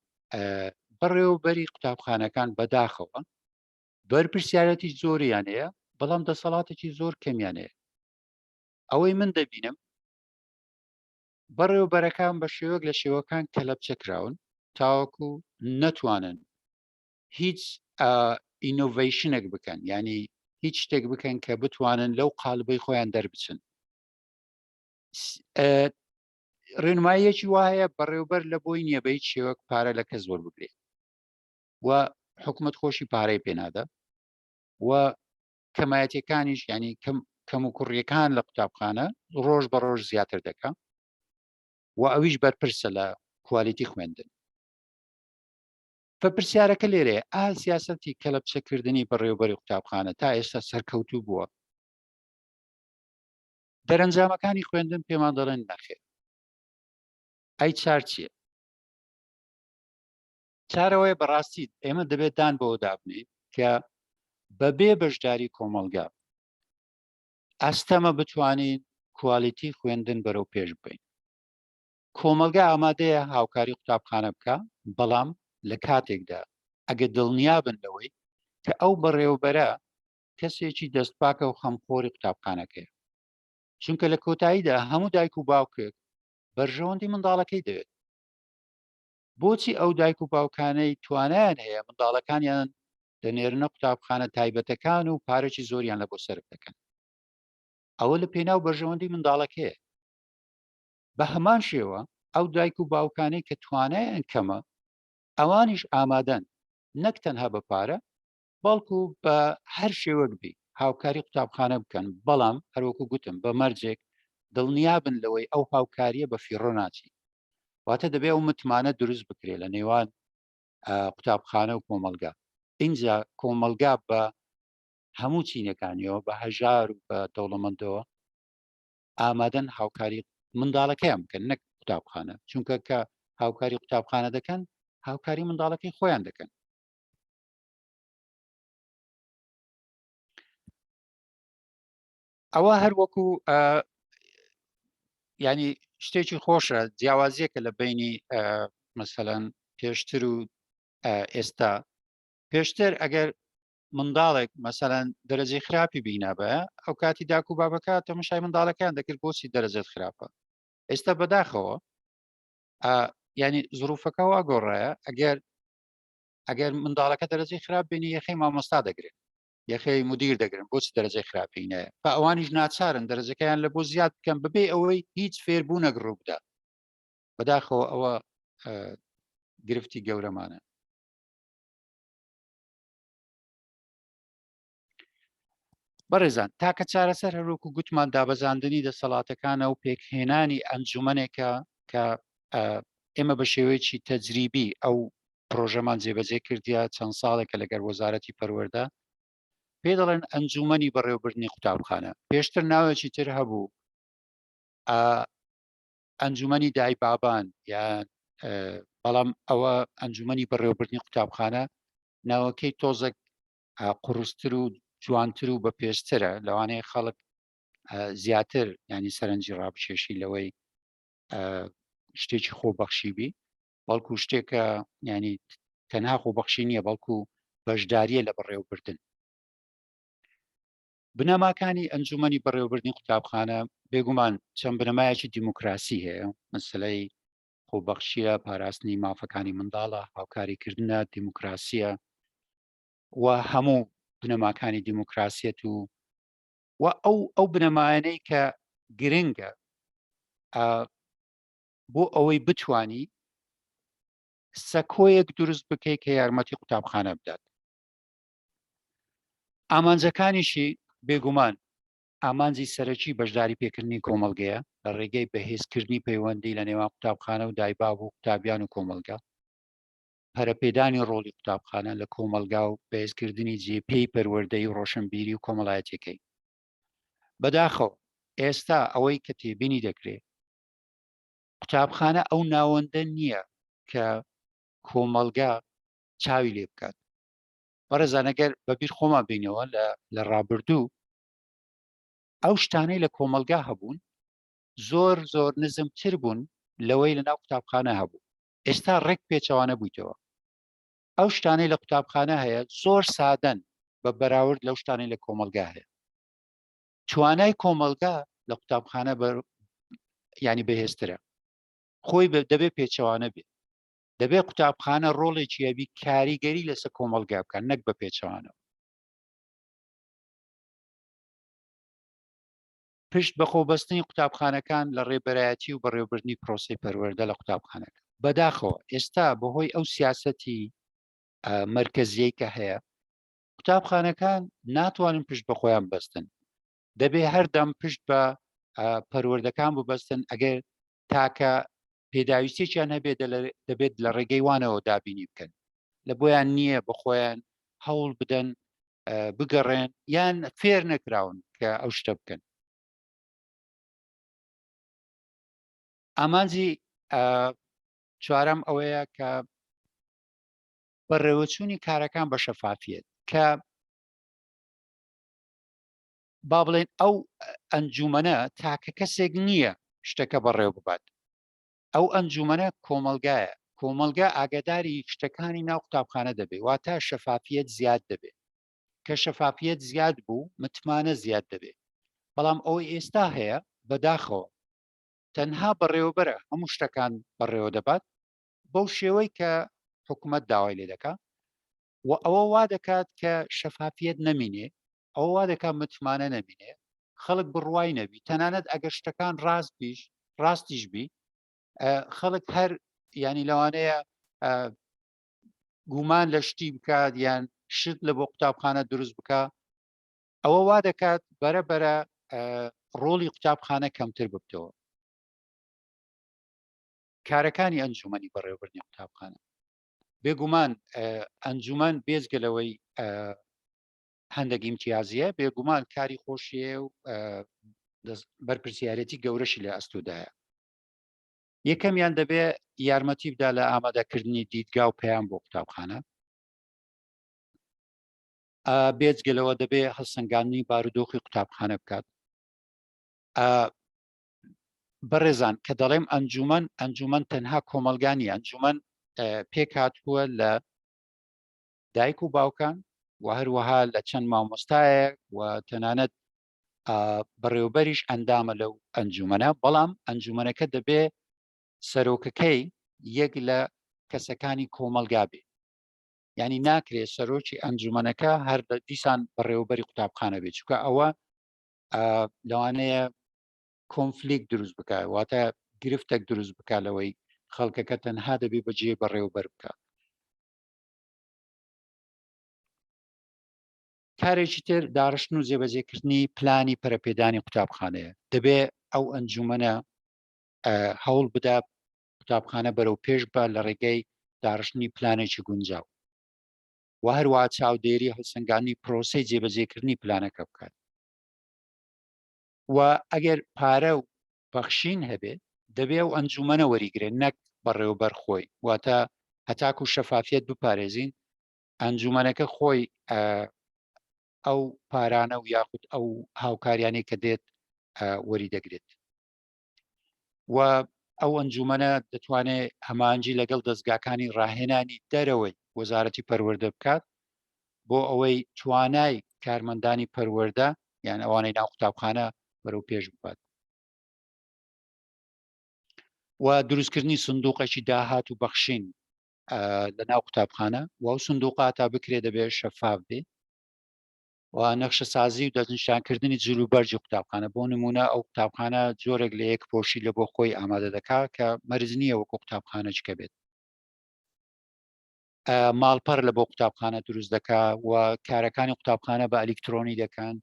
بەڕێوەبەری قوتابخانەکان بەداخەوە بەرپرسیارەتی زۆریان هەیە، بەڵام دەسەڵاتێکی زۆر کەمیان هەیە. ئەوەی من دەبینم بەڕێوەبەرەکان بە شێوەک لە شێوەکان کەلەپچە کراون تاوەکو نەتوانن هیچ innovation ێک بکەن، ینی هیچ شتێک بکەن کە بتوانن لەو قالبەی خۆیان دەربچن. ڕێنماییەکی وا هەیە بەڕێوبەر لە بۆی نییە بە هیچ شێوەک پارە لە کەس وەربگرێت و حکومت خۆشی پارەی پێنادا و کەمایەتەکانیش ینی کەم کەم و کوڕیەکان لە قوتابخانە ڕۆژ بە ڕۆژ زیاتر دەکە و ئەویش بەرپرسە لە quality خوێندن. بە پرسیارەکە لێرەیە ئا سیاسەتی کەلەپچەکردنی بەڕێوبەری قوتابخانە تا ئێستا سەرکەوتوو بووە؟ دەرەنجامەکانی خوێندن پێمان دەڵێن نەخێر. ئەی چار چییە؟ چارەوەی بەڕاستی ئێمە دەبێت دان بەوە دابنێین کە بەبێ بەشداری کۆمەڵگا ئەستەمە بتوانین quality خوێندن بەرەو پێش ببەین. کۆمەڵگا ئامادەیە هاوکاری قوتابخانە بکە، بەڵام لە کاتێکدا ئەگە دڵنیابن لەوەی کە ئەو بەڕێوەبەرە کەسێکی دەستپاکە و خەمخۆری قوتابخانەکەیە، چونکە لە کۆتاییدا هەموو دایک و باوکێک بەرژەوەندی منداڵەکەی دەوێت. بۆچی ئەو دایک و باوکانەی توانایان هەیە منداڵەکانیان دەنێرنە قوتابخانە تایبەتەکان و پارەی زۆریان لە بۆ سەرف دەکەن؟ ئەوە لە پێناو بەرژەوەندی منداڵەکەیە. بە هەمان شێوە ئەو دایک و باوکانەی کە توانایان کەمە ئەوانیش ئامادەن نەک تەنها بە پارە بەڵکو بە هەر شێوەک بی هاوکاری قوتابخانە بکەن، بەڵام هەروەکو گوتم بە مەرجێک دڵنیابن لەوەی ئەو هاوکاریە بە فیڕۆ ناچی. واتە دەبێ ئەو متمانە دروست بکرێت لە نێوان قوتابخانە و کۆمەلگا. ئینجا کۆمەلگا بە هەموو چینەکانیەوە، بە هەژار و بە دەوڵەمەندەوە، ئامادەن هاوکاری منداڵەکەیان بکەن نەک قوتابخانە، چونکە کە هاوکاری قوتابخانە دەکەن هاوکاری منداڵەکەی خۆیان دەکەن. ئەوە هەر وەکو ینی شتێکی خۆشە، جیاوازیەکە لە بینی مەسەەن پێشتر و ئێستا. پێشتر ئەگەر منداڵێک مەسەەن دەرەجەی خراپی بینابە، ئەو کاتی داک و بابەکە تەمەشای منداڵەکان دەکرد بۆچی دەرەجەت خراپە. ئێستا بەداخەوە ینی زروفەکە وا گۆڕایە، ئەگەر منداڵەکە دەرەجەی خراپ بینی یەخەی مامۆستا دەگرن، یەخەی مدیر دەگرن بۆچی دەرەجەی خراپی نایە. بە ئەوانیش ناچارن دەرەجەکەیان لە بۆ زیاد بکەن بەبێ ئەوەی هیچ فێربوونێک ڕوو بدات. بەداخەوە ئەوە گرفتی گەورەمانە. بەڕێزان تاکە چارەسەر هەروەکو گوتمان دابەزاندنی دەسەڵاتەکانە و پێکهێنانی ئەنجومەنێکە کە ئێمە بە شێوەیەکی تەجریبی ئەو پرۆژەمان جێبەجێ کردیا چەند ساڵێکە لەگەر وەزارەتی پەروەردە، پێ دەڵێن ئەنجومەنی بەڕێوەبردنی قوتابخانە. پێشتر ناوێکی تر هەبوو، ئەنجومەنی دایبابان یان بەڵام ئەوە ئەنجومەنی بەڕێوەبردنی قوتابخانە ناوەکەی تۆزێک قوڕستر و جوانتر و بەپێشترە، لەوانەیە خەڵک زیاتر ینی سەرنجی ڕابچێشی لەوەی شتێکی خۆبەخشی بی، بەڵکو شتێکە ینی تەنها خۆبەخشی نییە بەڵکو بەشداریە لە بەڕێوەبردن. بنەماکانی ئەنجومەنی بەڕێوەبردنی قوتابخانە بێگومان چەند بنەمایەکی دیموکراسی هەیە، مەسلەی خۆبەخشیە، پاراستنی مافەکانی منداڵە، هاوکاریکردنە، دیموکراسیە و هەموو بنەماکانی دیموکراسیەت و و ئەو ئەو بنەمایانەی کە گرنگە بۆ ئەوەی بتانی سەکۆیەک دروست بکەیت کە یارمەتی قوتابخانە بدات. ئامانجەکانیشی بێگومان ئامانجی سەرەکی بەشداری پێکردنی کۆمەڵگەیە لە ڕێگەی بەهێزکردنی پەیوەندی لە نێوان قوتابخانە و دایباب و قوتابیان و کۆمەڵگە، پەرەپێدانی ڕۆڵی قوتابخانە لە کۆمەڵگا و بەهێزکردنی جێپێی پەروەردەیی و ڕۆشنبیری و کۆمەڵایەتیەکەی. بەداخەوە ئێستا ئەوەی کە تێبینی دەکرێت قوتابخانە ئەو ناوەندە نییە کە کۆمەڵگا چاوی لێ بکات. بەڕێزان ئەگەر بەبیر خۆمان بینەوە لە ڕابردوو ئەو شتانەی لە کۆمەلگا هەبوون زۆر زۆر نزمتر بوون لەوەی لە ناو قوتابخانە هەبوو. ئێستا ڕێک پێچەوانە بوویتەوە، ئەو شتانەی لە قوتابخانە هەیە زۆر سادەن بە بەراورد لەو شتانەی لە کۆمەلگا هەیە. توانای کۆمەلگا لە قوتابخانە بە ینی بەهێزترە، خۆی دەبێ پێچەوانە بێت. دەبێ قوتابخانە ڕۆڵێکی هەبی کاریگەری لەسەر کۆمەڵگا بکات نەک بە پێچەوانەوە. پشت بەخۆبەستنی قوتابخانەکان لە ڕێبەرایەتی و بەڕێوەبردنی پرۆسەی پەروەردە لە قوتابخانەکە. بەداخەوە ئێستا بەهۆی ئەو سیاسەتی مەرکەزیەی کە هەیە قوتابخانەکان ناتوانن پشت بە خۆیان بەستن، دەبێ هەردەم پشت بە پەروەردەکان ببەستن. ئەگەر تاکە پێداویستێکیان هەبێت دەبێت لە ڕێگەی وانەوە دابینی بکەن، لە بۆیان نییە بە خۆیان هەوڵ بدەن بگەڕێن یان فێر نەکراون کە ئەو شتە بکەن. ئامانجی چوارەم ئەوەیە کە بەڕێوەچوونی کارەکان بە شەفافیت، کە با بڵێن ئەو ئەنجومەنە تاکە کەسێک نییە شتەکە بەڕێوە ببات. ئەو ئەنجومەنە کۆمەلگایە، کۆمەلگا ئاگاداری شتەکانی ناو قوتابخانە دەبێت، واتە شەفافیت زیاد دەبێت. کە شەفافیت زیاد بوو متمانە زیاد دەبێت. بەڵام ئەوەی ئێستا هەیە بەداخەوە تەنها بەڕێوەبەرە هەموو شتەکان بەڕێوە دەبات بەو شێوەی کە حکوومەت داوای لێ دەکات و ئەوە وا دەکات کە شەفافیت نەمینێ، ئەوە وا دەکات متمانە نەمینێ، خەڵک بڕوای نەبی، تەنانەت ئەگەر شتەکان ڕاست بیش ڕاستیش بی خەڵک هەر ینی لەوانەیە گومان لە شتی بکات یان شت لە بۆ قوتابخانە دروست بکە. ئەوە وا دەکات بەرە بەرە ڕۆڵی قوتابخانە کەمتر ببتەوە. کارەکانی ئەنجومەنی بەڕێوەبردنی قوتابخانە بێگومان ئەنجومەن بێجگە لەوەی هەندێک ئیمتیازیە، بێگومان کاری خۆشیە و بەرپرسیارەتی گەورەشی لە ئەستۆدایە. یەکەمیان دەبێ یارمەتی بدا لە ئامادەکردنی دیدگا و پەیام بۆ قوتابخانە. بێجگە لەوە دەبێ هەڵسەنگاندنی بارودۆخی قوتابخانە بکات. بەڕێزان کە دەڵێم ئەنجومەن، ئەنجومەن تەنها کۆمەلگانی ئەنجومەن پێکهاتووە لە دایک و باوکان و هەروەها لە چەند مامۆستایەک و تەنانەت بەڕێوبەریش ئەندامە لەو ئەنجومەنە. بەڵام ئەنجومەنەکە دەبێ سەرۆکەکەی یەک لە کەسەکانی کۆمەلگا بێ، ینی ناکرێت سەرۆکی ئەنجومەنەکە هەر دیسان بەڕێوبەری قوتابخانە بێت، چونکە ئەوە لەوانەیە کۆنفلیک دروست بکە، واتە گرفتێک دروست بکە لەوەی خەڵکەکە تەنها دەبێ بەجێ بەڕێوبەر بکە. کارێکی تر داڕشتن و جێبەجێکردنی پلانی پەرەپێدانی قوتابخانەیە. دەبێ ئەو ئەنجومەنە هەوڵ بدا قوتابخانە بەرەو پێش بە لە ڕێگەی داڕشتنی پلانێکی گونجاو و هەروە چاودێری هەڵسەنگانی پرۆسەی جێبەجێکردنی پلانەکە بکات. و ئەگەر پارە و بەخشین هەبێ دەبێ ئەو ئەنجومەنە وەریگرێت نەک بەڕێوەبەر خۆی، واتە هەتاکو شەفافیەت بپارێزین ئەنجومەنەکە خۆی ئەو پارانە و یاخود ئەو هاوکاریانەی کە دێت وەری دەگرێت و ئەو ئەنجومەنە دەتوانێت هەمانجی لەگەڵ دەستگاکانی ڕاهێنانی دەرەوەی وەزارەتی پەروەردە بکات بۆ ئەوەی توانای کارمەندانی پەروەردە یان ئەوانەی ناو قوتابخانە بەرەو پێش ببات و دروستکردنی سندوقێکی داهات و بەخشین لە ناو قوتابخانە و ئەو سندوقە تا بکرێ دەبێت شەفاف بێ و نەخشەسازی و دەستنیشانکردنی جلوبەرگی قوتابخانە بۆ نمونە ئەو قوتابخانە جۆرێک لە یەک پۆشی لە بۆ خۆی ئامادە دەکا کە مەرج نییە وەکو قوتابخانە چکە بێت ماڵپەر لە بۆ قوتابخانە دروست دەکا و کارەکانی قوتابخانە بە ئەلیکترۆنی دەکەن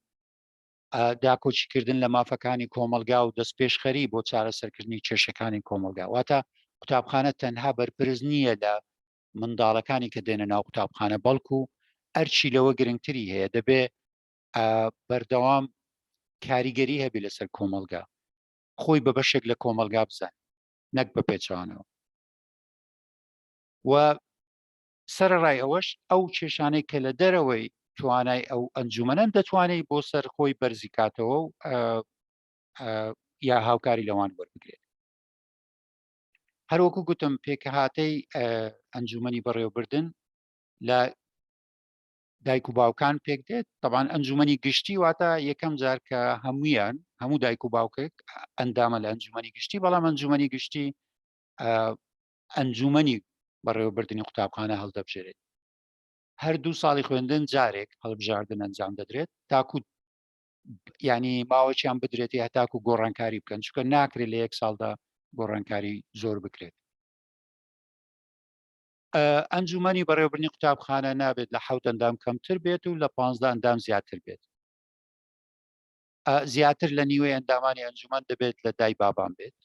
داکۆکیکردن لە مافەکانی کۆمەلگا و دەستپێشخەری بۆ چارەسەرکردنی کێشەکانی کۆمەلگا واتە قوتابخانە تەنها بەرپرس نییە لە منداڵەکانی کە دێنە ناو قوتابخانە بەڵکو ئەرچی لەوە گرنگتری هەیە دەبێ بەردەوام کاریگەری هەبی لەسەر کۆمەلگا خۆی بە بەشێک لە کۆمەلگا بزان نەک بە پێچوانەوە و سەرەڕای ئەوەش ئەو کێشانەی کە لە دەرەوەی توانای ئەو ئەنجومەنەن دەتوانێت بۆ سەر خۆی بەرزی کاتەوە و یا هاوکاری لەوان وەربگرێت هەروەکو گوتم پێکهاتەی ئەنجومەنی بەڕێوەبردن لە دایک و باوکان پێک دێت طبعاان ئەنجومەنی گشتی واتە یەکەم جار کە هەمویان هەموو دایک و باوکێک ئەندامە لە ئەنجومەنی گشتی بەڵام ئەنجومەنی گشتی ئەنجومەنی بەڕێوەبردنی قوتابخانە هەڵدەبژێرێت هەر دوو ساڵی خوێندن جارێک هەڵبژاردن ئەنجام دەدرێت تاکو ینی ماوەچیان بدرێتی هەتاکو گۆڕانکاری بکەن چکە ناکرێت لە یەک ساڵدا گۆڕانکاری زۆر بکرێت ئەنجومەنی بەڕێوەبردنی قوتابخانە نابێت لە حوت ئەندام کەمتر بێت و لە 15 ئەندام زیاتر بێت زیاتر لە نیوەی ئەندامانی ئەنجومەن دەبێت لە دای بابان بێت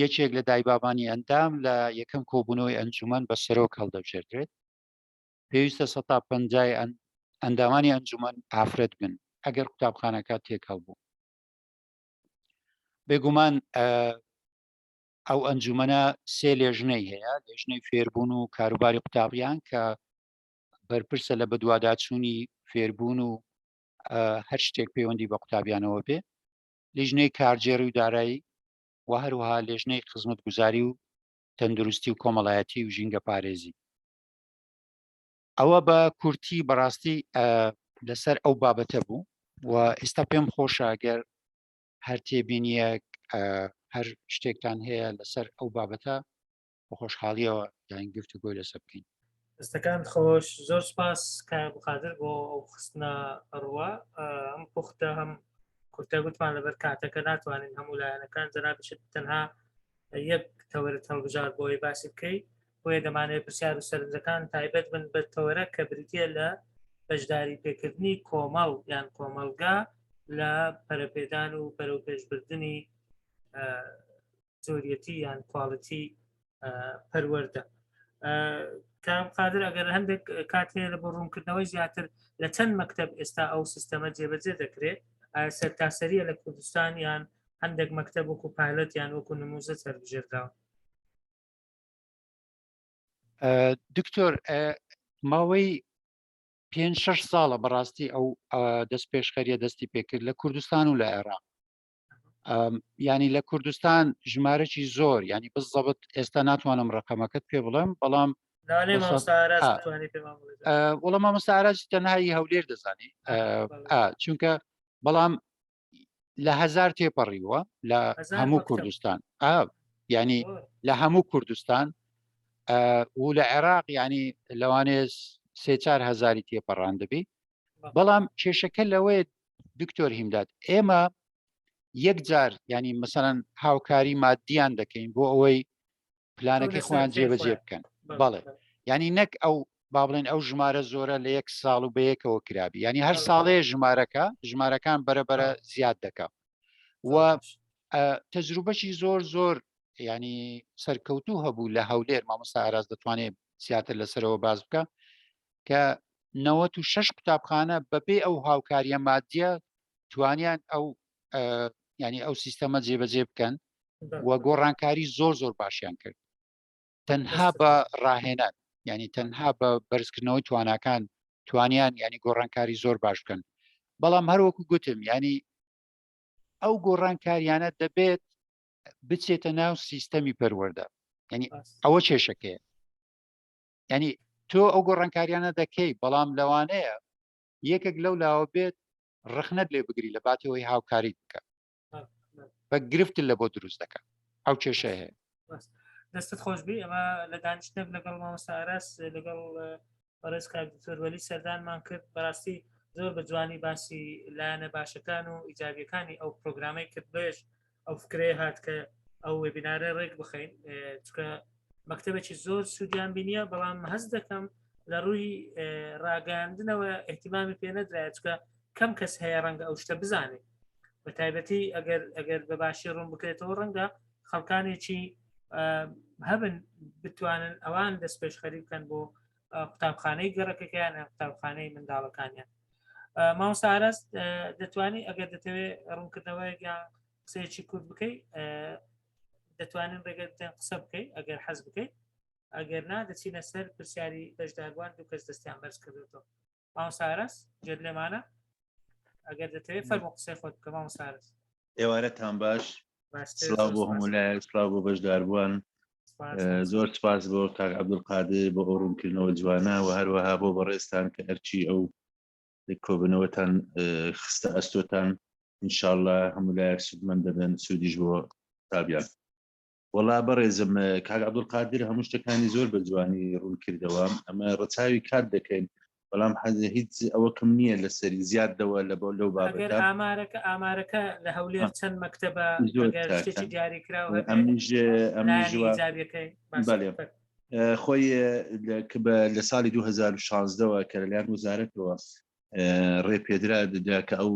یەکێک لە دایبابانی ئەندام لە یەکەم کۆبوونەوەی ئەنجومەن بە سەرۆک هەڵدەبژێردرێت. پێویستە سەتا پەنجای ئەندامانی ئەنجومەن ئافرەت بن ئەگەر قوتابخانەکە تێکەڵ بوو. بێگومان ئەو ئەنجومەنە سێ لێژنەی هەیە، لێژنەی فێربوون و کاروباری قوتابیان کە بەرپرسە لە بەدواداچوونی فێربوون و هەر شتێک پەیوەندی بە قوتابیانەوە بێ، لیژنەی کارگێڕی و دارایی و هەروەها لێژنەی خزمەتگوزاری و تەندروستی و کۆمەڵایەتی و ژینگە پارێزی. ئەوە بە کورتی بەڕاستی لەسەر ئەو بابەتە بوو و ئێستا پێم خۆشە گەر هەر تێبینیەک هەر شتێکتان هەیە لەسەر ئەو بابەتە بە خۆشحاڵیەوە داین گفت و گۆی لەسەر بکەین. دەستەکانت خۆش زۆر سپاس کاک قادر بۆ ئەو خستنە ڕووە هەم پوختە هەم کورتە گوتمان لەبەر کاتەکە ناتوانین هەموو لایەنەکان جەنابیشت تەنها یەک تەوەرت هەڵبژارد بۆ ئەوەی باسی بکەی بۆیە دەمانەوێت پرسیار و سەرنجەکان تایبەت بن بە تەوەرە کە بریتە لە بەشداری پێکردنی کۆمەڵ یان کۆمەڵگا لە پەرەپێدان و بەرەوپێشبردنی جۆریەتی یان کواڵیتی پەروەردە کام قادر ئەگەر هەندێک کات هەیە لە بۆ ڕوونکردنەوەی زیاتر لە چەند مەکتب ئێستا ئەو سیستەمە جێبەجێ دەکرێت سەرتاسەریە لە کوردستان یان هەندێک مەکتب وەکو پایلەت یان وەکو نموزە سەربژێردراوە دکتۆر ماوەی پێ شش ساڵە بەڕاستی ئەو دەست پێشخەریە دەستی پێکرد لە کوردستان و لە عێراق ینی لە کوردستان ژمارەی زۆر ینی بزەبت ئێستا ناتوانم ڕقەمەکەت پێ بڵێم بەڵام وڵە مامۆستا ئاراج تەنهایی هەولێر دەزانی چونکە بەڵام لە هزار تێپەڕیوە لە هەموو کوردستان ینی لە هەموو کوردستان و لە عێراق ینی لەوانێ سێ چار هزاری تێپەڕان دەبی بەڵام کێشەکە لەوەیە دکتۆر هیمداد ئێمە یەک جار ینی مەسەەن هاوکاری مادیان دەکەین بۆ ئەوەی پلانەکەی خۆیان جێبەجێ بکەن بەڵێ ینی نەک ئەو با بڵێن ئەو ژمارە زۆرە لە یەک ساڵ و بەیەکەوە کرابی ینی هەر ساڵێ ژمارەکە ژمارەکان بەرەبەرە زیاد دەکە و تەجروبەشی زۆر زۆر ینی سەرکەوتوو هەبوو لە هەولێر مامۆستا ئاراز دەتوانێت زیاتر لەسەرەوە باز بکە کە 96 قوتابخانە بەبێ ئەو هاوکاریە مادیە توانیان ئەو ینی ئەو سیستەمە جێبەجێ بکەن و گۆڕانکاری زۆر زۆر باشیان کرد. تەنها بە ڕاهێنان ینی تەنها بە بەرزکردنەوەی تواناکان توانیان ینی گۆڕانکاری زۆر باش بکەن بەڵام هەروەکو گوتم ینی ئەو گۆڕانکاریانە دەبێت بچێتە ناو سیستەمی پەروەەردە ینی ئەوە کێشەکەیە ینی تۆ ئەو گۆڕانکاریانە دەکەی بەڵام لەوانەیە یەکێک لەو لاوە بێت ڕخنەت لێ بگری لە باتەوەی هاوکاری بکە بە گرفت لە بۆ دروست دەکە ئەو کێشە هەیە. دەستت خۆشببی ئەمە لە دانیشتێک لەگەڵ مامۆستا ئاراس لەگەڵ بەڕێز کاک دکتۆر وەلی سەردانمان کرد بەڕاستی زۆر بە جوانی باسی لایەنە باشەکان و ئیجابیەکانی ئەو پرۆگرامەی کرد بێژ ئەو فکرەیە هات کە ئەو وێبینارە ڕێک بخەین چکە مەکتتەبێکی زۆر سوودیان بینیە بەڵام هەست دەکەم لە ڕووی ڕاگەاندنەوە احتیمامی پێ نەدرایە چکە کەم کەس هەیە ڕەنگە ئەو شتە بزانێت بە تایبەتی ئەگەر ئەگەر بە باشی ڕوون بکرێتەوە ڕەنگە خەڵکانێکی هەبن بتوانن ئەوان دەست پێشخەری بکەن بۆ قوتابخانەی گەڕەکەکەیان قوتابخانەی منداڵەکانیان مامۆستا ئاراس دەتوانی ئەگەر دەتەوێت ڕوونکردنەوەیەک یان قسەیەکی کورت بکەی دەتوانین ڕێگە بدەن قسە بکەی ئەگەر حەز بکەیت ئەگەر نا دەچینە سەر پرسیاری بەشداربووان دوو کەس دەستیان بەرز کردوێتەوە مامۆستا ئاراس گوێت لێمانە ئەگەر دەتەوێت فەرموو قسەی خۆت بکە مامۆستا ئاراس ئێوارەتان باش سڵاو بۆ هەموو لایەک سڵاو بۆ بەشداربووان زۆر سپاس بۆ کاک عەبدولقادر بۆ ئەو ڕوونکردنەوە جوانە و هەروەها بۆ بەڕێزتان کە ئەرچی ئەو کۆبنەوەتان خستە ئەستۆتان انشاءاللە هەموو لایەک سوودمەند دەبن سوودیش بۆ قوتابیان وەڵا بەڕێزم کاک عەبدولقادر هەموو شتەکانی زۆر بە جوانی ڕوون کردەوە ئەمە ڕەچاوی کات دەکەین بەڵام حەز هیچ ئەوەکم نییە لەسەری زیاد دەوە لە بۆ لەو بابەتە ئامارەکە ئامارەکە لە هەولێر چەند مەکتەبە شتێکی دیاری کراوە ئەمیژ خۆی لە ساڵی 2016ەوە کە لەلایەن وەزارەتەوە ڕێ پێدرا دەدرا کە ئەو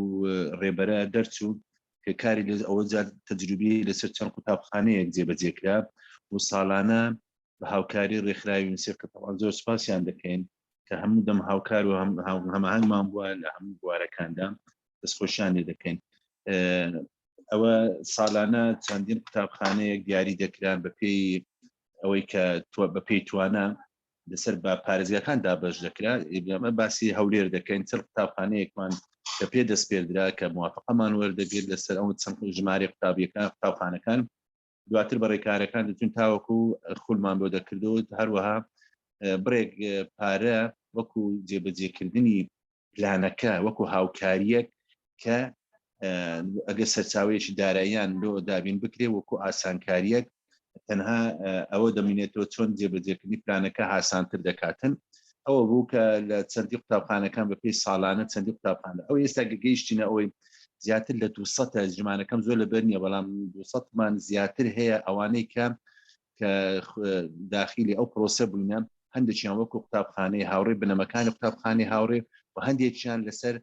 ڕێبەرە دەرچوو کە کاری لە ئەوە جار تەجروبی لەسەر چەند قوتابخانەیەک جێبەجێ کرا و ساڵانە بە هاوکاری ڕێکخراوی یونیسێف کە تەوان زۆر سپاسیان دەکەین کە هەموو دەم هاوکار و هەماهەنگمان بووە لە هەموو بوارەکاندا دەستخۆشیان لێ دەکەین ئەوە ساڵانە چەندین قوتابخانەیەک دیاری دەکران بە پێی ئەوەی کە بە پێی توانا لەسەر بە پارێزگاکان دابەش دەکرا ئێمە باسی هەولێر دەکەین چەند قوتابخانەیەکمان کە پێ دەسپێردرا کە موافقەمان وەردەگرت لەسەر ئەو چەند ژمارەی قوتابیەکان قوتابخانەکان دواتر بە ڕێکارەکان دەچون تاوەکو خولمان بۆ دەکردەوە هەروەها بڕێک پارە وەکو جێبەجێکردنی پلانەکە وەکو هاوکاریەک کە ئەگەر سەرچاوەیەکی داراییان لۆ دابین بکرێ وەکو ئاسانکاریەک تەنها ئەوە دەمینێتەوە چۆن جێبەجێکردنی پلانەکە هاسانتر دەکاتن ئەوە بوو کە لە چەندی قوتابخانەکان بە پێی ساڵانە چەندی قوتابخانە ئەو ئێستا گەیشتینە ئەوەی زیاتر لە 200 ژمانەکەم زۆر لەبەر نییە بەڵام 200مان زیاتر هەیە ئەوانەی کە کە داخیلی ئەو پرۆسە بووینە هەندێکیان وەکو قوتابخانەی هاوڕێ بنەمەکانی قوتابخانەی هاوڕێ و هەندێکیان لەسەر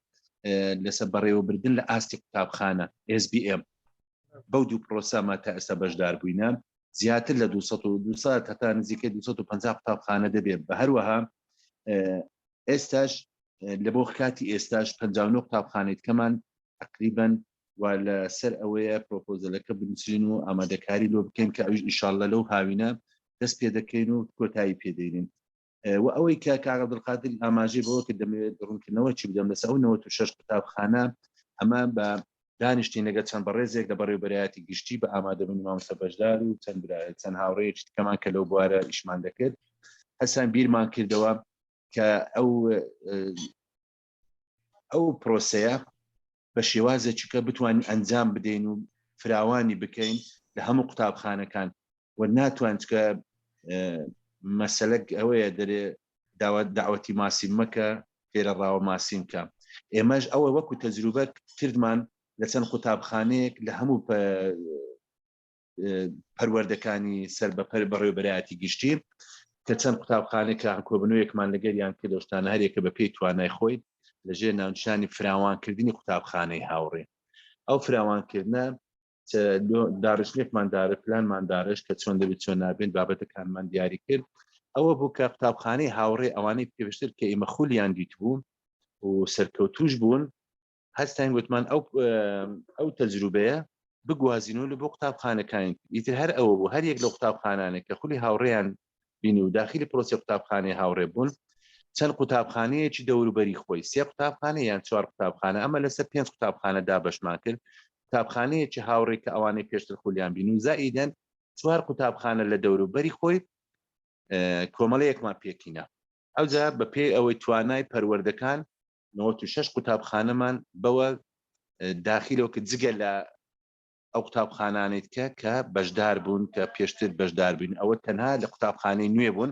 لەسەر بەڕێوەبردن لە ئاستی قوتابخانە SBM بەو دوو پرۆسەمە تا ئێستا بەشدار بووینە زیاتر لە 200 هەتا نزیکەی 250 قوتابخانە دەبێت بە هەروەها ئێستاش لە بۆ کاتی ئێستاش 59 قوتابخانەی کەمان تقریبا و لە سەر ئەوەیە پرۆپۆزەلەکە بنووسین و ئامادەکاری لۆ بکەین کە ئەویش ئیشاڵلە لەو هاوینە دەست پێ دەکەین و کۆتایی پێدەینین و ئەوەی کە کاک عەبدولقادر ئاماژەی بەوە کرد دەمەوێت ڕوونکردنەوە چی بدەم لەسەر ئەو 96 قوتابخانە ئەمە بە دانیشتین لەگەڵ چەند بەڕێزێک لە بەڕێوەبەرایەتی گشتی بە ئامادەبوونی مامۆستا بەشدار و چەند چەند هاوڕێیەکی دیکەمان کە لەو بوارە ئیشمان دەکرد هەسان بیرمان کردەوە کە ئەو ئەو پرۆسەیە بە شێوازێکی کە بتوانین ئەنجام بدەین و فراوانی بکەین لە هەموو قوتابخانەکان و ناتوان چکە مەسەلەک ئەوەیە دەرێ داوات داوەتی ماسیم مەکە فێرە ڕاوە ماسیم کە ئێمەش ئەوە وەکو تەجروبە کردمان لە چەند قوتابخانەیەک لە هەموو پەروەردەکانی سەر بە پەر بەڕێوبەرایەتی گشتی کە چەند قوتابخانێکە کۆبنەوەیەکمان لەگەریان کرد شتانە هەرێکە بە پێی توانای خۆی لەژێر ناونشانی فراوانکردنی قوتابخانەی هاوڕێ ئەو فراوانکردە داڕشتێکمان دارە پلانمان دارش کە چۆن دەبێت چۆن نابێن بابەتەکانمان دیاری کرد ئەوە بوو کە قوتابخانەی هاوڕێ ئەوانەی پێشتر کە ئێمە خولیان دیتبوو و سەرکەوتوش بوون هەستاین گوتمان ئەو ئەو تەجروبەیە بگوازینەوە لە بۆ قوتابخانەکانی ئیتر هەر ئەوە بوو هەر یەک لە قوتابخانانێک کە خولی هاوڕێیان بینی و داخلی پرۆسی قوتابخانەی هاوڕێ بوون چەند قوتابخانەیەکی دەوروبەری خۆی سێ قوتابخانە یان چوار قوتابخانە ئەمە لەسەر پێنج قوتابخانە دابەشمان کرد قوتابخانەیەکی هاوڕێ کە ئەوانەی پێشتر خولیان بین و زائیدەن چوار قوتابخانە لە دەوروبەری خۆی کۆمەڵەیەکمان پێکینا ئەوجا بە پێی ئەوەی توانای پەروەردەکان 96 قوتابخانەمان بەوە داخیلەوە کە جگە لە ئەو قوتابخانانیت کە کە بەشدار بوون کە پێشتر بەشدار بوون ئەوە تەنها لە قوتابخانەی نوێ بوون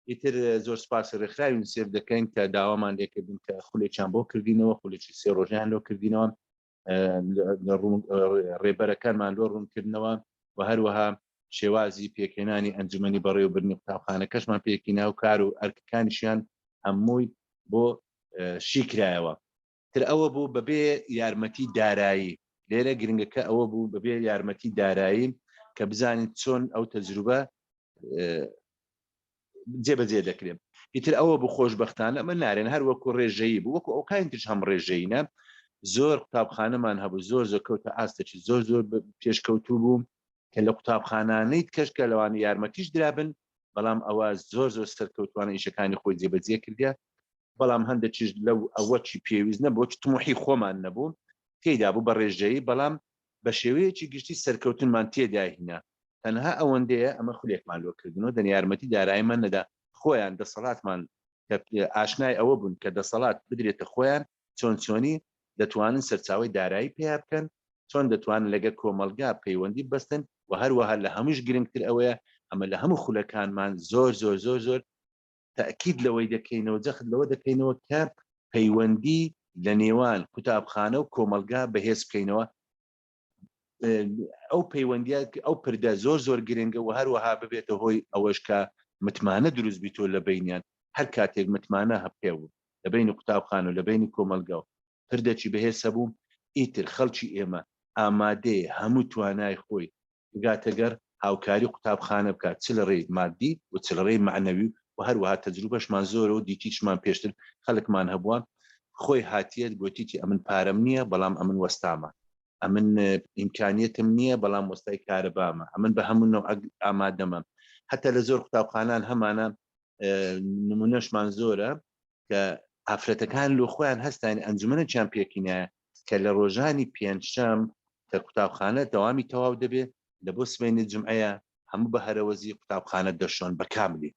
ئیتر زۆر سپاسی ڕێکخراوی یونیسێف دەکەین کە داوامان لێکردن کە خولێکیان بۆ کردینەوە خولێکی سێ ڕۆژیان لۆ کردینەوە ڕێبەرەکانمان لۆ ڕوونکردنەوە و هەروەها شێوازی پێکهێنانی ئەنجومەنی بەڕێوەبردنی قوتابخانەکەشمان پێکینا و کار و ئەرکەکانیشیان هەمووی بۆ شیکرایەوە تر ئەوە بوو بەبێ یارمەتی دارایی لێرە گرنگەکە ئەوە بوو بەبێ یارمەتی دارایی کە بزانین چۆن ئەو تەجروبە جێبەجێ دەکرێت ئیتر ئەوە بوو خۆشببختانە ئەمە نارێن هەر وەکو ڕێژەیی بوو وەکو ئەوکانی ترش هەم ڕێژەینە زۆر قوتابخانەمان هەبوو زۆر زۆر کەوتە ئاستێکی زۆر زۆر پێشکەوتوو بوو کە لە قوتابخانانەی کەش کە لەوان یارمەتیش درابن بەڵام ئەوە زۆر زۆر سەرکەوتوانە ئیشەکانی خۆی جێبەجێ کردە بەڵام هەندێکیش لەو ئەوەکی پێویست نەبوو تموحی خۆمان نەبوو تێدا بوو بە ڕێژەیی بەڵام بە شێوەیەکی گشتی سەرکەوتنمان تێدا هینا تەنها ئەوەندەیە ئەمە خولێکمان لۆ کردن و دەن یارمەتی داراییمان نەدا خۆیان دەسەڵاتمان کە ئاشنای ئەوە بوون کە دەسەڵات بدرێتە خۆیان چۆن چۆنی دەتوانن سەرچاوەی دارایی پیا بکەن چۆن دەتوانن لەگەر کۆمەڵگا پەیوەندی بەستن و هەروەها لە هەمووش گرنگتر ئەوەیە ئەمە لە هەموو خولەکانمان زۆر زۆر زۆر زۆر تەئکید لەوەی دەکەینەوە جەخت لەوە دەکەینەوە کە پەیوەندی لە نێوان قوتابخانە و کۆمەڵگا بەهێز بکەینەوە ئەو پەیوەندیە ئەو پردە زۆر زۆر گرنگە و هەروەها ببێتە هۆی ئەوەش کە متمانە دروست بیتۆ لە بینیان هەر کاتێک متمانە هەپێ بوو لە بینی قوتابخانە و لە بینی کۆمەلگا و پردەکی بەهێز هەبوو ئیتر خەڵکی ئێمە ئامادەیە هەموو توانای خۆی بگاتە گەر هاوکاری قوتابخانە بکات چ لە ڕێی مادی و چ لە ڕێی مەعنەوی و هەروەها تەجروبەشمان زۆرە و دیتیشمان پێشتر خەلکمان هەبووە خۆی هاتیەت گۆتیتی ئەمن پارەم نییە بەڵام ئەمن وەستامە ئەمن ئیمکانیەتم نییە بەڵام وەستای کارەبامە ئەمن بە هەموو نەوعەک ئامادەمە هەتا لە زۆر قوتابخانان هەمانە نمونەشمان زۆرە کە ئافرەتەکان لۆ خۆیان هەستان ئەنجومەنێکیان پێکینایە کە لە ڕۆژانی پێنجشەم کە قوتابخانە دەوامی تەواو دەبێ لە بۆ سبەینێ جومعەیە هەموو بە هەرەوەزی قوتابخانە دەشۆن بە کاملی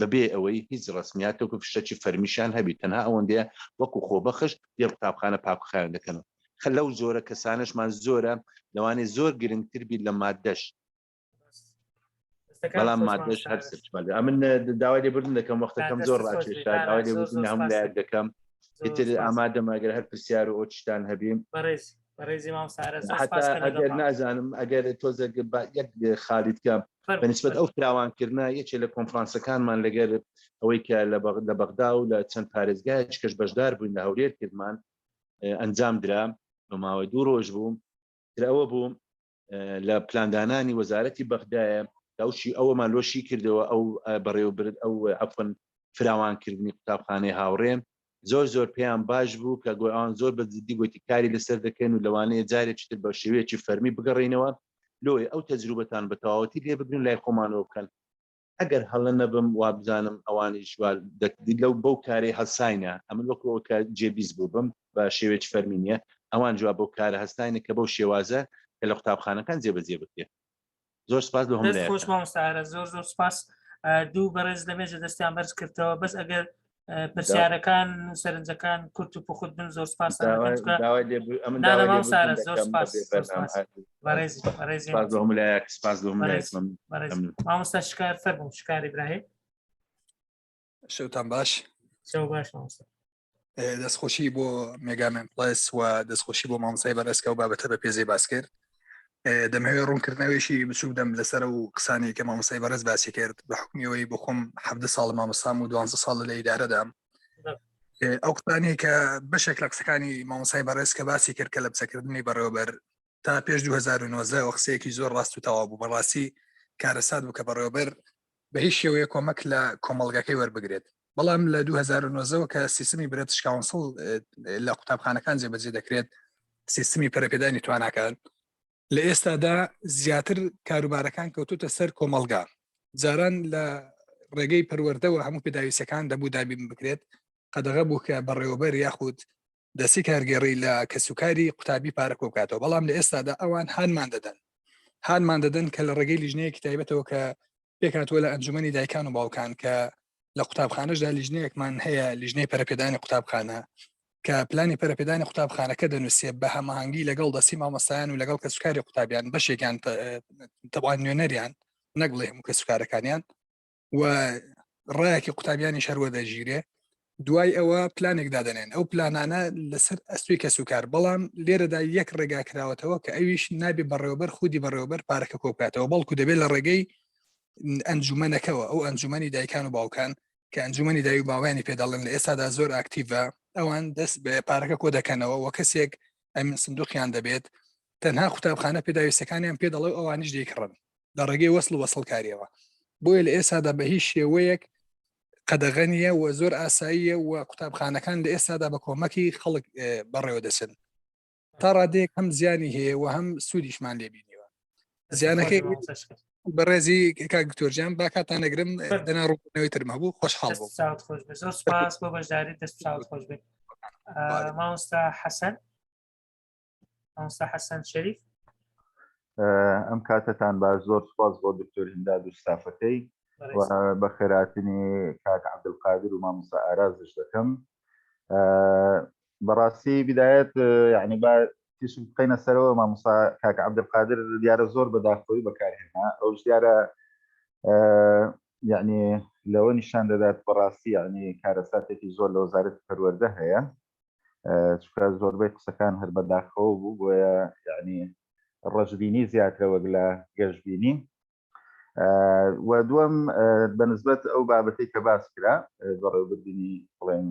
بەبێ ئەوەی هیچ ڕسمیاتێک و فشەکی فەرمیشیان هەبی تەنها ئەوەندەیە وەکو خۆبەخش دێن قوتابخانە پاک و خاوێن دەکەنەوە خە لەو جۆرە کەسانەشمان زۆرە لەوانەیە زۆر گرنگتر بی لە مادەش بەڵام مادەش هەر ئەمن داوای لێبوردن دەکەم وەختەکەم زۆر ڕاکێشا داوای لێبوردن هەموو لایەک دەکەم ئیتر ئامادەم ئەگەر هەر پرسیار و ئەو شتان هەبیم ئەگەر نازانم ئەگەر تۆزێک یەک خالیت کە بەنسبەت ئەو فراوانکردە یەکێ لە کۆنفرانسەکانمان لەگەر ئەوەی کە لە بەغدا و لە چەند پارێزگایەک کەش بەشدار بووین لە هەولێر کردمان ئەنجام درا بە ماوەی دوو ڕۆژ بوو تر ئەوە بوو لە پلاندانانی وەزارەتی بەغدایە ئەوشی ئەوەمان لۆشی کردەوە ئەو بەڕێوەبرد ئەو عفن فراوانکردنی قوتابخانەی هاوڕێ زۆر زۆر پێیان باش بوو کە گۆیان زۆر بە جدی گوتی کاری لەسەر دەکەن و لەوانەیە جارێکی تر بە شێوەیەکی فەرمی بگەڕینەوە لۆی ئەو تەجروبەتان بە تەواوەتی لێ بگرن لای خۆمانەوە بکەن ئەگەر هەڵە نەبم وابزانم ئەوانیش وا لەو بەو کارەی هەڵساینە ئەمن وەکو ئەوە کە جێبیست بوو بم بە شێوەیەکی فەرمی نییە ئەوان جواب بەو کارە هەستاینە کە بەو شێوازە کە لە قوتابخانەکان جێبەجێ بکرێت زۆر سپاس لە هەموو دەست خۆش مامۆستا ئارەز زۆر زۆر سپاس دوو بەڕێز لە مێژە دەستیان بەرز کردەوە بەس ئەگەر پرسیارەکان و سەرنجەکان کورت و پوخت بن زۆر سپاس مامۆستا شکار فەرموو شکار ئیبراهیم شەوتان باش شەو باش مامۆستا دەستخۆشی بۆ مێگامێن پلس و دەستخۆشی بۆ مامۆستای بەڕێز کە ئەو بابەتە بە پێزێ باس کرد دەمەوێت ڕوونکردنەوەیشی بچوک دەم لەسەر و قسانی کە مامۆستای بەڕێز باسی کرد بە حکمیەوەی بۆ خۆم حەڤدە ساڵ مامۆستام و دوانزە ساڵ لە ئیدارەدام ئەو قسانی کە بەشێک لە قسەکانی مامۆستای بەڕێز کە باسی کرد کە لە بچەکردنی بەڕێوەبەر تا پێش 2019 ئەو قسەیەکی زۆر ڕاست و تەواو بوو بەڕاستی کارەسات بوو کە بەڕێوەبەر بە هیچ شێوەیە کۆمەک لە کۆمەڵگەکەی وەربگرێت بەڵام لە 2009ەوە کە سیستمی British Council لە قوتابخانەکان جێبەجێ دەکرێت سیستمی پەرەپێدانی تواناکان لە ئێستادا زیاتر کاروبارەکان کەوتوتە سەر کۆمەڵگا جاران لە ڕێگەی پەروەردەوە هەموو پێداویستەکان دەبوو دابین بکرێت قەدەغە بوو کە بەڕێوەبەر یاخود دەستی کارگێڕی لە کەسوکاری قوتابی پارە کۆبکاتەوە بەڵام لە ئێستادا ئەوان هانمان دەدەن هانمان دەدەن کە لە ڕێگەی لیژنەیەکی تایبەتەوە کە پێکهاتووە لە ئەنجومەنی دایکان و باوکان کە لە قوتابخانەشدا لیژنەیەکمان هەیە لیژنەی پەرەپێدانی قوتابخانە کە پلانی پەرەپێدانی قوتابخانەکە دەنووسێ بە هەماهەنگی لەگەڵ دەستی مامۆستایان و لەگەڵ کەسوکاری قوتابیان بەشێکیان تەوان نوێنەریان نەک بڵێ هەموو کەسوکارەکانیان و ڕایەکی قوتابیانی شەروە دەژیرێ دوای ئەوە پلانێک دادەنێن ئەو پلانانە لەسەر ئەستوی کەسوکار بەڵام لێرەدا یەک ڕێگا کراوەتەوە کە ئەویش نابێ بەڕێوەبەر خودی بەڕێوەبەر پارەکە کۆبکاتەوە بەڵکو دەبێت لە ڕێگەی ئەنجومەنەکەوە ئەو ئەنجومەنی دایکان و باوکان کە ئەنجومەنی دای و باوانی پێدەڵێن لە ئێستادا زۆر ئاکتیڤە ئەوان دەست بە پارەکە کۆ دەکەنەوە وە کەسێک ئەمین سندوقیان دەبێت تەنها قوتابخانە پێداویستەکانیان پێ دەڵێ ئەوانیش دەیکڕن لە ڕێگەی وەسڵ وەسڵکاریەوە بۆیە لە ئێستادا بە هیچ شێوەیەک قەدەغە نییە و زۆر ئاساییە و قوتابخانەکان لە ئێستادا بە کۆمەکی خەڵک بەڕێوە دەچن تا ڕادەیەک هەم زیانی هەیە و هەم سوودیشمان لێبینیوە زیانەکەی بەڕێزی کاک دکتۆرجان با کاتان نەگرم دەنا ڕوونەوەی ترم هەبوو خۆشحاڵ بوو خۆش بێ زۆر سپاس بۆ بەشداری دەست چاوت خۆش بێ مامۆستا حەسەن مامۆستا حەسەن شەریف ئەم کاتەتان باش زۆر سپاس بۆ دکتۆر هیمداد و ستافەکەی و بە خێراتنی کاک عەبدولقادر و مامۆستا ئارازش دەکەم بەڕاستی بدایەت یعنی با تیشک بخەینە سەرەوە مامۆستا کاک عەبدولقادر دیارە زۆر بەداخۆی بەکارهێنا ئەوش دیارە یعنی لەوە نیشان دەدات بەڕاستی یعنی کارەساتێکی زۆر لە وەزارەتی پەروەردە هەیە چونکە زۆربەی قسەکان هەر بەداخەوە بوو بۆیە یعنی ڕەشبینی زیاترە وەک لە گەشبینی و دووەم بەنسبەت ئەو بابەتەی کە باس کرا بەڕێوبردنی بڵێن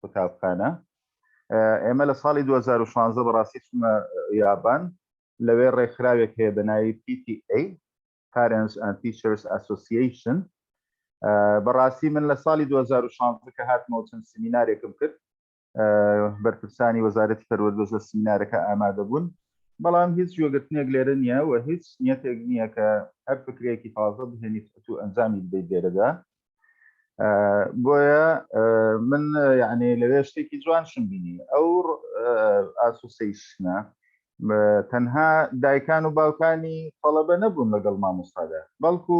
قوتابخانە ئێمە لە ساڵی 2016 بەڕاستی چوومە یابان لەوێ ڕێکخراوێک هەیە بە ناوی PTA Parents and Teachers Association بەڕاستی من لە ساڵی 2016 کە هاتمەوە چەند سمینارێکم کرد بەرپرسانی وەزارەتی پەروەردەش لە سمینارەکە ئامادە بوون بەڵام هیچ گوێگرتنێک لێرە نییە و هیچ نیەتێک نییە کە هەر فکرێکی تازە بهێنیت و ئەنجامی بدەیت لێرەدا بۆیە من یعنی لەوێ شتێکی جوانشم بینی ئەو ئاسوسەیشنە تەنها دایکان و باوکانی تەڵەبە نەبوون لەگەڵ مامۆستادا بەڵکو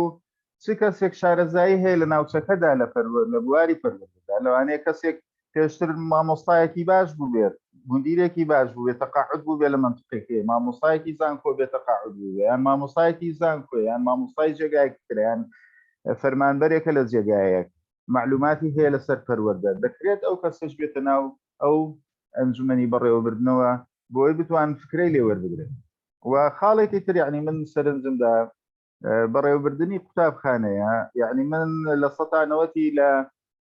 چ کەسێک شارەزایی هەیە لە ناوچەکەدا لە پەروەر لە بواری پەروەردەدا لەوانەیە کەسێک پێشتر مامۆستایەکی باش بووبێت مدیرێکی باش بووبێت تەقاعد بووبێت لە مەنتقێکی مامۆستایەکی زانکۆ بێت تەقاعد بووبێ یان مامۆستایەکی زانکۆ یان مامۆستای جێگایەکی ترە یان فەرمانبەرێکە لە جێگایەک معلوماتی هەیە لەسەر پەروەردە دەکرێت ئەو کەسەش بێتە ناو ئەو ئەنجومەنی بەڕێوەبردنەوە بۆی بتوان فکرەی لێ وەربگرن و خاڵێکی تر یعنی من سەرنجمدا بەڕێوەبردنی قوتابخانەیە یعنی من لە سەتا نەوەتی لە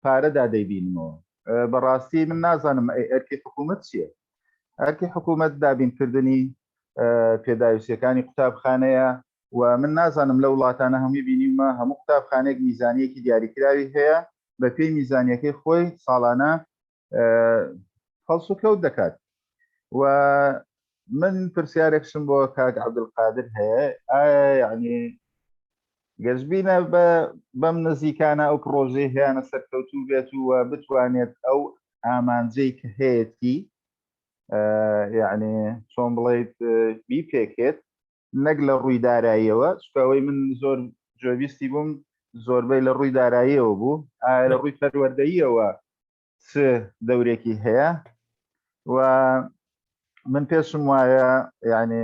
پارەدا دەیبینمەوە بەڕاستی من نازانم ئەی ئەرکی حکوومەت چییە ئەرکی حکوومەت دابینکردنی پێداویستیەکانی قوتابخانەیە و من نازانم لە وڵاتانە هەمووی بینیومە هەموو قوتابخانەیەک میزانیەکی دیاریکراوی هەیە بە پێی میزانیەکەی خۆی ساڵانە هەڵسوکەوت دەکات و من پرسیارێکشم بۆ کاک عەبدولقادر هەیە ئایا یعنی گەشبینە بە بەم نزیکانە ئەو پرۆژەی هەیەە سەرکەوتوو بێت و بتوانێت ئەو ئامانجەی کە هەیەتی یعنی چۆن بڵیت بیپێکێت نەک لە ڕووی داراییەوە چونکە ئەوەی من زۆر جۆبیستی بووم زۆربەی لە ڕووی داراییەوە بوو ئایا لە ڕووی پەروەردەییەوە چ دەورێکی هەیە و من پێشم وایە یعنی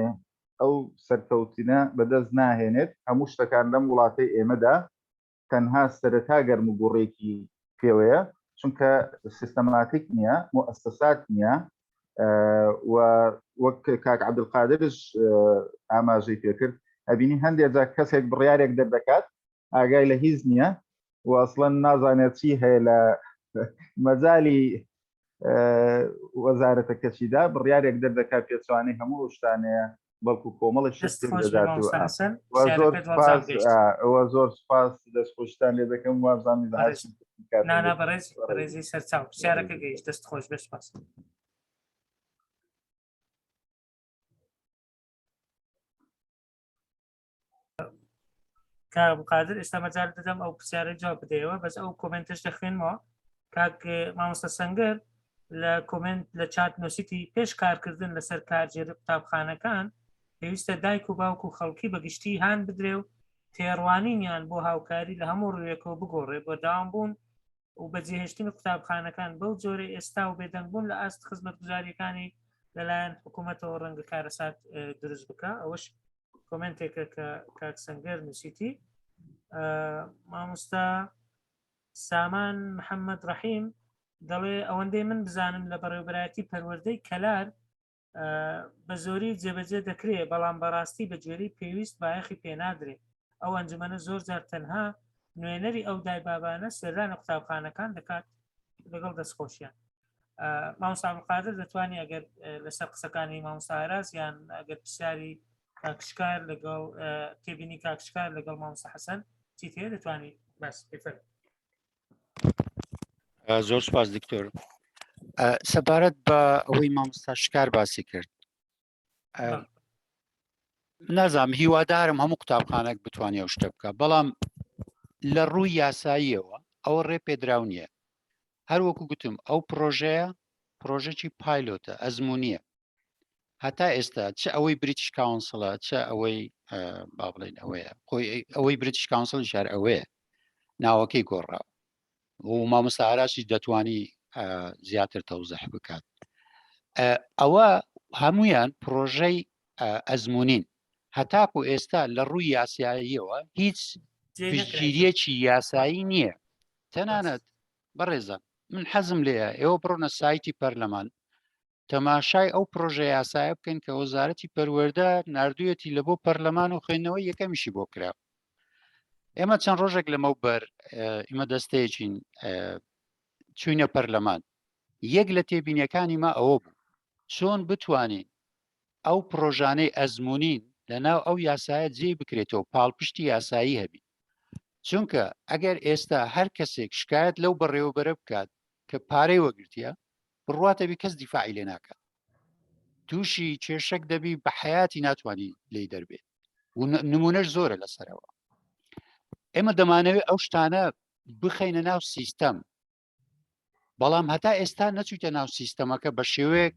ئەو سەرکەوتنە بەدەست ناهێنێت هەموو شتەکان لەم وڵاتەی ئێمەدا تەنها سەرەتا گەرم و گوڕێکی پێوەیە چونکە سیستەماتیک نییە موئەسەسات نییە و وەک کاک عەبدولقادرش ئاماژەی پێکرد ئەبینی هەندێک جار کەسێک بڕیارێک دەردەکات ئاگای لە هیچ نییە و ئەسڵەن نازانێت چی هەیە لە مەجای وەزارەتەکەشیدا بڕیارێک دەردەکات پێچوانەی هەموو شتانەیە بەڵکو کۆمەڵی زۆر سپاس دەست خۆشتان لێ دەکەم وابزانانی نانا بەڕێز بەڕێزی سەرچاو پرسیارەکە گەیشت دەست خۆش بێ سپاس. کاک قادر ئێستا مەجال دەدەم ئەو پرسیارە جواب بدەیەوە بەس ئەو comment ەش دەخوێنمەوە کاک مامۆستا سەنگەر لە comment لە چات نووسیتی پێش کارکردن لەسەر کارگێڕی قوتابخانەکان پێویستە دایک و باوک و خەڵکی بە گشتی هان بدرێ و تێڕوانینیان بۆ هاوکاری لە هەموو ڕوویەکەوە بگۆڕێ بەردەوام بوون و بەجێهێشتنی قوتابخانەکان بەو جۆرەی ئێستا و بێدەنگ بوون لە ئاست خزمەتگوزاریەکانی لەلایەن حکوومەتەوە ڕەنگە کارەسات دروست بکە ئەوەش comment ێکە کە کاک سەنگەر نووسیتی مامۆستا سامان محەممەد ڕەحیم دەڵێ ئەوەندەی من بزانم لە بەڕێوبەرایەتی پەروەردەی کەلار بە زۆری جێبەجێ دەکرێ بەڵام بەڕاستی بە گوێرەی پێویست بایەخی پێنادرێ ئەو ئەنجومەنە زۆر جار تەنها نوێنەری ئەو دایبابانە سەردانی قوتابخانەکان دەکات لەگەڵ دەستخۆشیان مامۆستا عەبدولقادر دەتوانی ئەگەر لەسەر قسەکانی مامۆستا ئاراس یان ئەگەر پرسیاری کاکشکار لەگەڵ تێبینی کاکشکار لەگەڵ مامۆستا حەسەن چیت هەیە دەتوانی باس بکەی زۆر سپاس دکتۆر سەبارەت بە ئەوەی مامۆستا شکار باسی کرد نازانم هیوادارم هەموو قوتابخانێک بتوانێت ئەو شتە بکە بەڵام لە ڕووی یاساییەوە ئەوە ڕێ پێدراو نییە هەروەکو گوتم ئەو پرۆژەیە پرۆژەکی pilot ە ئەزمموونیە هەتا ئێستا چ ئەوەی British Council ە چ ئەوەی با بڵێن ئەوەیە خۆی ئەوەی British Council شار ئەوەیە ناوەکەی گۆڕاوە و مامۆستا ئاراشی دەتوانی زیاتر تەوزح بکات ئەوە هەمویان پرۆژەی ئەزمونین هەتاکو ئێستا لە ڕووی یاساییەوە هیچ پشتگیریەکی یاسایی نییە تەنانەت بەڕێزە من حەزم لێیە ئێوە بڕۆنە سایتی پەرلەمان تەماشای ئەو پرۆژە یاسایە بکەن کە وەزارەتی پەروەردە نردویەتی لە بۆ پەرلەمان و خوێندنەوەی یەکەمیشی بۆ کرا ئێمە چەند ڕۆژێک لەمەوبەر ئیمە دەستەیەکین چوینە پەرلەمان یەک لە تێبینیەکانی ما ئەوە بوو چۆن بتوانین ئەو پرۆژانەی ئەزمموین لە ناو ئەو یاسایە جێ بکرێتەوە پاڵپشتی یاسایی هەبی چونکە ئەگەر ئێستا هەر کەسێک شکایەت لەو بەڕێوەبەرە بکات کە پارەی وەگرتیە بڕواتە بی کەس دیفاعی لێ ناکات تووشی کێشەک دەبی بە حیاتی ناتوانانی لی دەربێت و نمونەش زۆرە لەسەرەوە ئێمە دەمانەوێت ئەو شتانە بخەینە ناو سیستەم بەڵام هەتا ئێستا نەچوویتە ناو سیستەمەکە بە شێوەیەک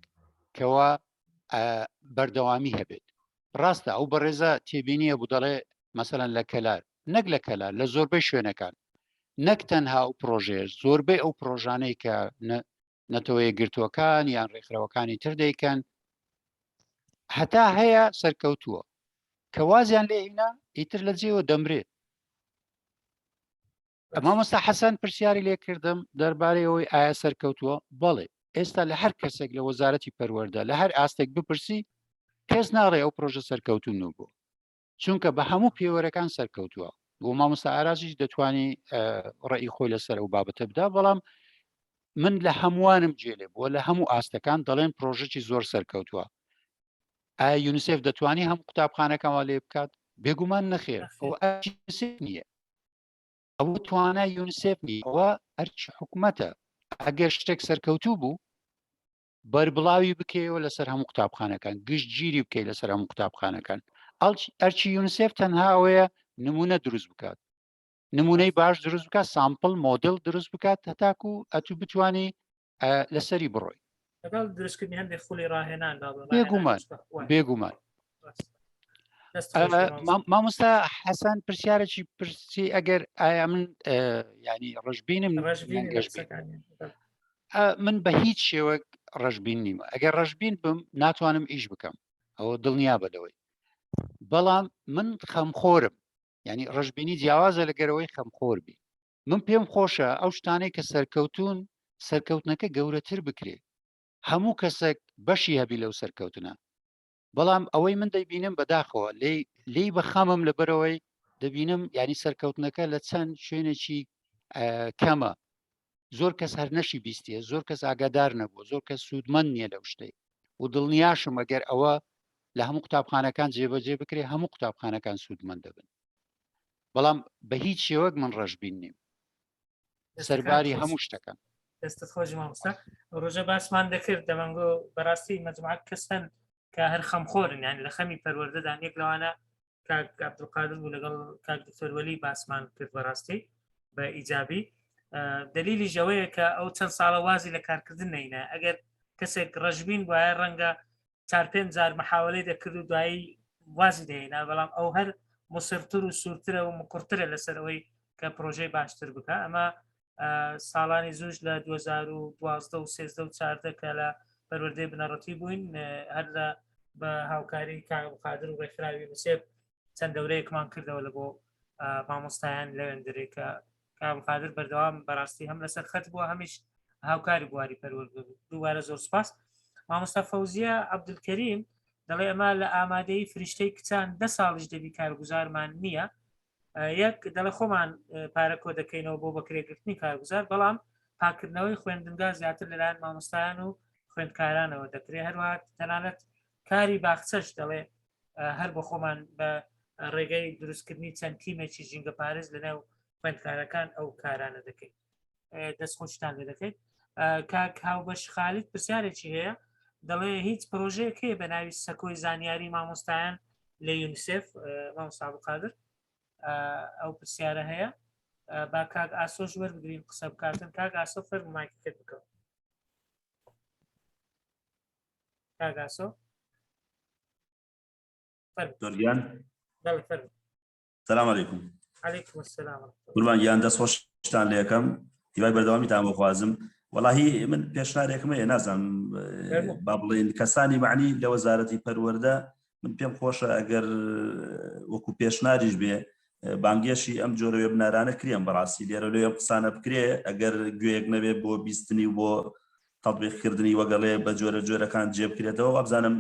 کەوا بەردەوامی هەبێت ڕاستە ئەو بەڕێزە تێبینیە بوو دەڵێ مەسەەن لە کەلار نەک لە کەلار لە زۆربەی شوێنەکان نەک تەنها ئەو پرۆژەیە زۆربەی ئەو پرۆژانەی کە نەتەوە یەکگرتووەکان یان ڕێکخراوەکانی تر دەیکەن هەتا هەیە سەرکەوتووە کە وازیان لێ هینا ئیتر لە جێوە دەمرێت مامۆستا حەسەن پرسیاری لێ کردم دەربارەی ئەوەی ئایا سەرکەوتووە بەڵێ ئێستا لە هەر کەسێک لە وەزارەتی پەروەردە لە هەر ئاستێک بپرسی کەس ناڵێ ئەو پرۆژە سەرکەوتوو نەبوو چونکە بە هەموو پێوەرەکان سەرکەوتووە بۆ مامۆستا ئارازیش دەتوانی ڕێی خۆی لەسەر ئەو بابەتە بدا بەڵام من لە هەمووانم جێلێ بووە لە هەموو ئاستەکان دەڵێن پرۆژەی زۆر سەرکەوتووە ئایا یونیسێف دەتوانی هەم قوتابخانەکەەوە لێ بکات بێگومان نەخێر ئەو نییە ئەوە توانای یونیسێف نییە ئەوە ئەرکی حکومەتە ئەگەر شتێک سەرکەوتوو بوو بەربڵاوی بکەیەوە لەسەر هەموو قوتابخانەکان گشت گیری بکەیت لەسەر هەموو قوتابخانەکان ئەرچی یونیسێف تەنها ئەوەیە نمونە دروست بکات نمونەی باش دروست بکات sample مۆدل دروست بکات هەتاکو ئەتو بتانی لەسەری بڕۆی لەگەڵ دروستکردنی هەندێک خولی ڕاهێنان بێگومان بێگومان مامۆستا حەسەن پرسیارێکی پرسی ئەگەر ئایا من ینی ڕژبینم من بە هیچ شێوەک ڕەشبین نیمە ئەگەر ڕەشبین بم ناتوانم ئیش بکەم ئەوە دڵنیا بە لەوەی بەڵام من خەمخۆرم ینی ڕەشبینی جیاوازە لە گەرەوەی خەمخۆر بی من پێم خۆشە ئەو شتانەی کە سەرکەوتون سەرکەوتنەکە گەورەتر بکرێ هەموو کەسێک بەشی هەبی لەو سەرکەوتنە بەڵام ئەوەی من دەیبینم بەداخەوە لێی بەخەمم لەبەرەوەی دەبینم ینی سەرکەوتنەکە لە چەند شوێنێکی کەمە زۆر کەس هەر نەشی بیستیە زۆر کەس ئاگادار نەبووە زۆر کەس سوودمەند نییە لەو شتەی و دڵنیاشم ئەگەر ئەوە لە هەموو قوتابخانەکان جێبەجێ بکرێ هەموو قوتابخانەکان سوودمەند دەبن بەڵام بە هیچ شێوەک من ڕەشبین نیم سەرباری هەموو شتەکان دەستت خۆش مامۆستا ڕۆژە باسمان دەکرد دەمەنگۆ بەڕاستی مەجموعە کەس هەن کە هەر خەمخۆرن یان لە خەمی پەروەردەدان یەک لەوانە. کاک عبدالقادر بوو لەگەڵ کاک دکتۆر وەلی باسمان کرد بەڕاستی بە ئیجابی دلیلی ژەوەیە کە ئەو چەند ساڵە وازی لە کارکردن نینە ئەگەر کەسێک ڕەشبین وایە ڕەنگە چار پێنج جار محاولەی دەکرد و دوایی وازی دەهێنا بەڵام ئەو هەر مسرتر و سوورترە و مقڕترە لەسەر ئەوەی کە پرۆژەی باشتر بکە ئەمە ساڵانی زووش لە 2012 و 13 و 14 کە لە پەروەردەی بنەڕەتی بووین هەر لە بە هاوکاری کاغ قادر و ڕێکخراوی مسێب چەند دەورەیەکمان کردەوە لە بۆ مامۆستایان لەوێندرێ کە کاغ قادر بەردەوام بەڕاستی هەم لەسەر خەت بووە هەمیش هاوکاری بواری پەروەردە بوو دووبارە زۆر سپاس مامۆستا فەوزیە عەبدولکەریم دەڵێ ئەمە لە ئامادەی فریشتەی کچان دە ساڵیش دەبی کارگوزارمان نییە یەک دەڵێ خۆمان پارە کۆ دەکەینەوە بۆ بەکرێگرتنی کارگوزار بەڵام پاکردنەوەی خوێندنگا زیاتر لەلایەن مامۆستایان و خوێندکارانەوە دەکرێت هەروە تەنانەت کاری باخچەش دەڵێ هەر بۆ خۆمان بە ڕێگەی دروستکردنی چەند تیمێکی ژینگە پارێز لەناو خوێندکارەکان ئەو کارانە دەکەین دەستخۆشتان لێ دەکەیت کاک هاوبەش خالید پرسیارێکی هەیە دەڵێ هیچ پرۆژەیەک هەیە بە ناوی سەکۆی زانیاری مامۆستایان لە یونیسێف مامۆستا قادر ئەو پرسیارە هەیە با کاک ئاسۆش وەربگرین قسە بکاتن کاک ئاسۆ فەرموو مایکەکەت بکە کاک ئاسۆ دۆرگیان بەڵێ فەرموو سلام علیکم علیکم السلام قوربان گیان دەست خۆشتان لێکەم هیوای بەردەوامیتان بۆ خوازم وەڵاهی من پێشنارێکم هەیە نازانم با بڵێن کەسانی معنی لە وەزارەتی پەروەردە من پێم خۆشە ئەگەر وەکو پێشناریش بێ بانگێشی ئەم جۆرە وێبنارانە کرێن بەڕاستی لێرە لێ قسانە بکرێ ئەگەر گوێیەک نەبێ بۆ بیستنی و بۆ تەطبیقکردنی وەگەڵێ بە جۆرە جۆرەکان جێ بکرێتەوە وابزانم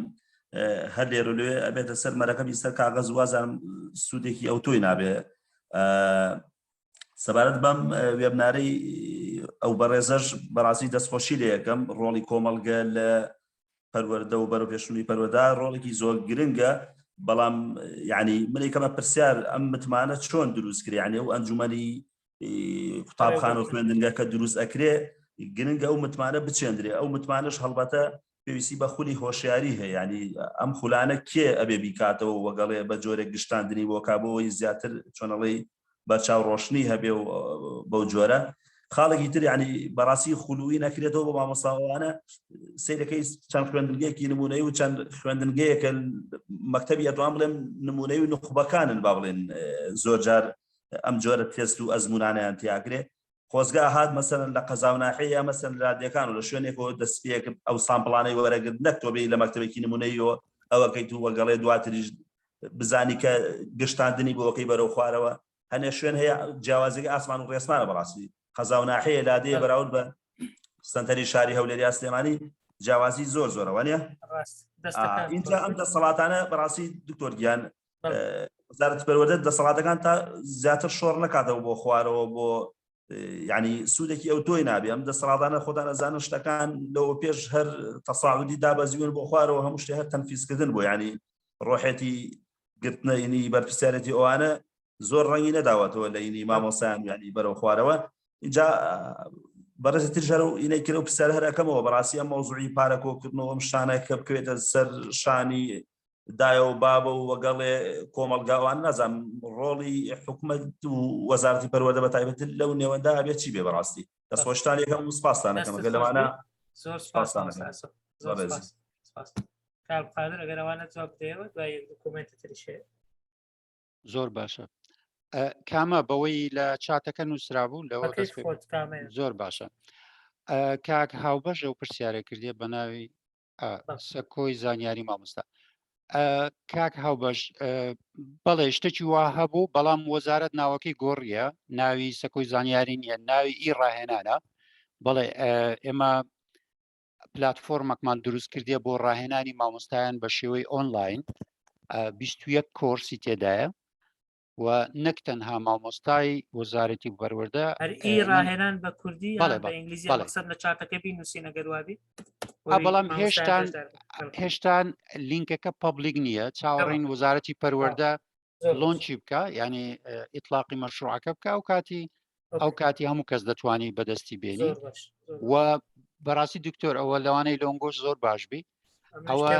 هەر لێرە لێ ئەبێتە سەر مەرەکەبی سەر کاغەز وازانم سوودێکی ئەو تۆی نابێ سەبارەت بەم وێبنارەی ئەو بەڕێزەش بەڕاستی دەستخۆشی لێ یەکەم ڕۆڵی کۆمەڵگە لە پەروەردە و بەرەو پێشونی پەروەدا ڕۆڵێکی زۆر گرنگە بەڵام یعنی منێکەمە پرسیار ئەم متمانە چۆن دروست کرێ یعنی ئەو ئەنجومەنی قوتابخانە و خوێندنگە کە دروست ئەکرێ گرنگە ئەو متمانە بچێندرێ ئەو متمانەش هەڵبەتە پێویستی بە خولی هۆشیاری هەیە ینی ئەم خولانە کێ ئەبێ بیکاتەوە وەگەڵێ بە جۆرێک گشتاندنی بۆکا بۆی زیاتر چۆنەڵی بەرچاو ڕۆشنی هەبێ و بەو جۆرە خاڵێکی تر ینی بەڕاستی خولوی نەکرێتەوە بۆ مامۆساوانە سیرەکەی چەند خوێندنگەیەکی نمونەی و چەند خوێندنگەیەکە مەکتتەبی ئەتوان بڵێم نمونەی و نخبەکانن با بڵێن زۆر جار ئەم جۆرە تێست و ئەزمونانیان تیاگرێ خۆزگا هات مەسەلەن لە قەزا و ناحیە یا مەسەلەن لە لادێکان و لە شوێنێکەوە دەست پێکرد ئەو سامپڵانەی وەرەگرت نەک تۆ بێی لە مەکتەبێکی نمونەیەوە ئەوەکەیت و وەگەڵێ دواتریش بزانی کە گشتاندنی بۆکەی بەرەو خوارەوە هەنێ شوێن هەیە جیاوازیەکە ئاسمان و ڕێسمانە بەڕاستی قەزا و ناحیە لادێ بەراورد بە سەنتەری شاری هەولێر یا سلێمانی جیاوازی زۆر زۆرە وانە اینجا ئەم دەسەڵاتانە بەڕاستی دکتۆر گیان وەزارەتی پەروەردە دەسەڵاتەکان تا زیاتر شۆڕ نکاتەوە بۆ خوارەوە بۆ ینی سوودێکی ئەو تۆی نابێ ئەم دەسەڵاتانە خۆتان ئەزانن شتەکان لەوە پێش هەر تەساعودی دابەزیون بۆ خوارەوە هەموو شتێ هەر تەنفیزکردن بۆ ینی ڕۆحێتی گرتنە ینی بەرپرسیارەتی ئەوانە زۆر ڕەنگی نەداوەتەوە لە ینی مامۆسایان ینی بەرەو خوارەوە اینجا بەڕێزی تر ژەرە و ئینەی کرد و پرسیار هەر ئەەکەمەوە بەڕاستی ئەم مەوزوعی پارە کۆکردنەوە ئەم شانە کە بکەوێتە سەر شانی دایە و بابە و وەگەڵێ کۆمەڵگاوان نازانم ڕۆڵی حکومەت و وەزارەتی پەروەردە بە تایبەت لەو نێوەندا ئەبێت چی بێ بەڕاستی دەستخۆشتان یەکەم و سپاستان ئەکەم ئەگەر لەوانە زۆر سپاس زۆر سپاس کاک قادر ئەگەر ئەوانە جواب بدەیەوە دوای یەک دوو کۆمێنتی تریش هەیە زۆر باشە کامە بەوەی لە چاتەکە نووسرابوو لەوە زۆر باشە کاک هاوبەش ئەو پرسیارە کردێ بە ناوی سەکۆی زانیاری مامۆستا کاک هاوبەش بەڵێ شتێکی وا هەبوو بەڵام وەزارەت ناوەکەی گۆڕیە ناوی سەکۆی زانیاری نییە ناوی ئی ڕاهێنانە بەڵێ ئێمە پلتفۆرمەکمان دروست کردیە بۆ ڕاهێنانی مامۆستایان بە شێوەی ئۆنلاین 21 کۆرسی تێدایە و نەک تەنها مامۆستای وەزارەتی پەروەردە هەر ئی ڕاهێنان بە کوردی بە ئینگلیزی مەقسەد لە چاتەکە بینووسین ئەگەر وابی بەڵام هێشتان هێشتان لینکەکە public نییە چاوەڕێین وەزارەتی پەروەردە launch ی بکە ینی ئیتلاقی مەشروعەکە بکە ئەو کاتی ئەو کاتی هەموو کەس دەتوانی بەدەستی بێنی و بەڕاستی دکتۆر ئەوە لەوانەی لۆنگۆش زۆر باش بی ئەوە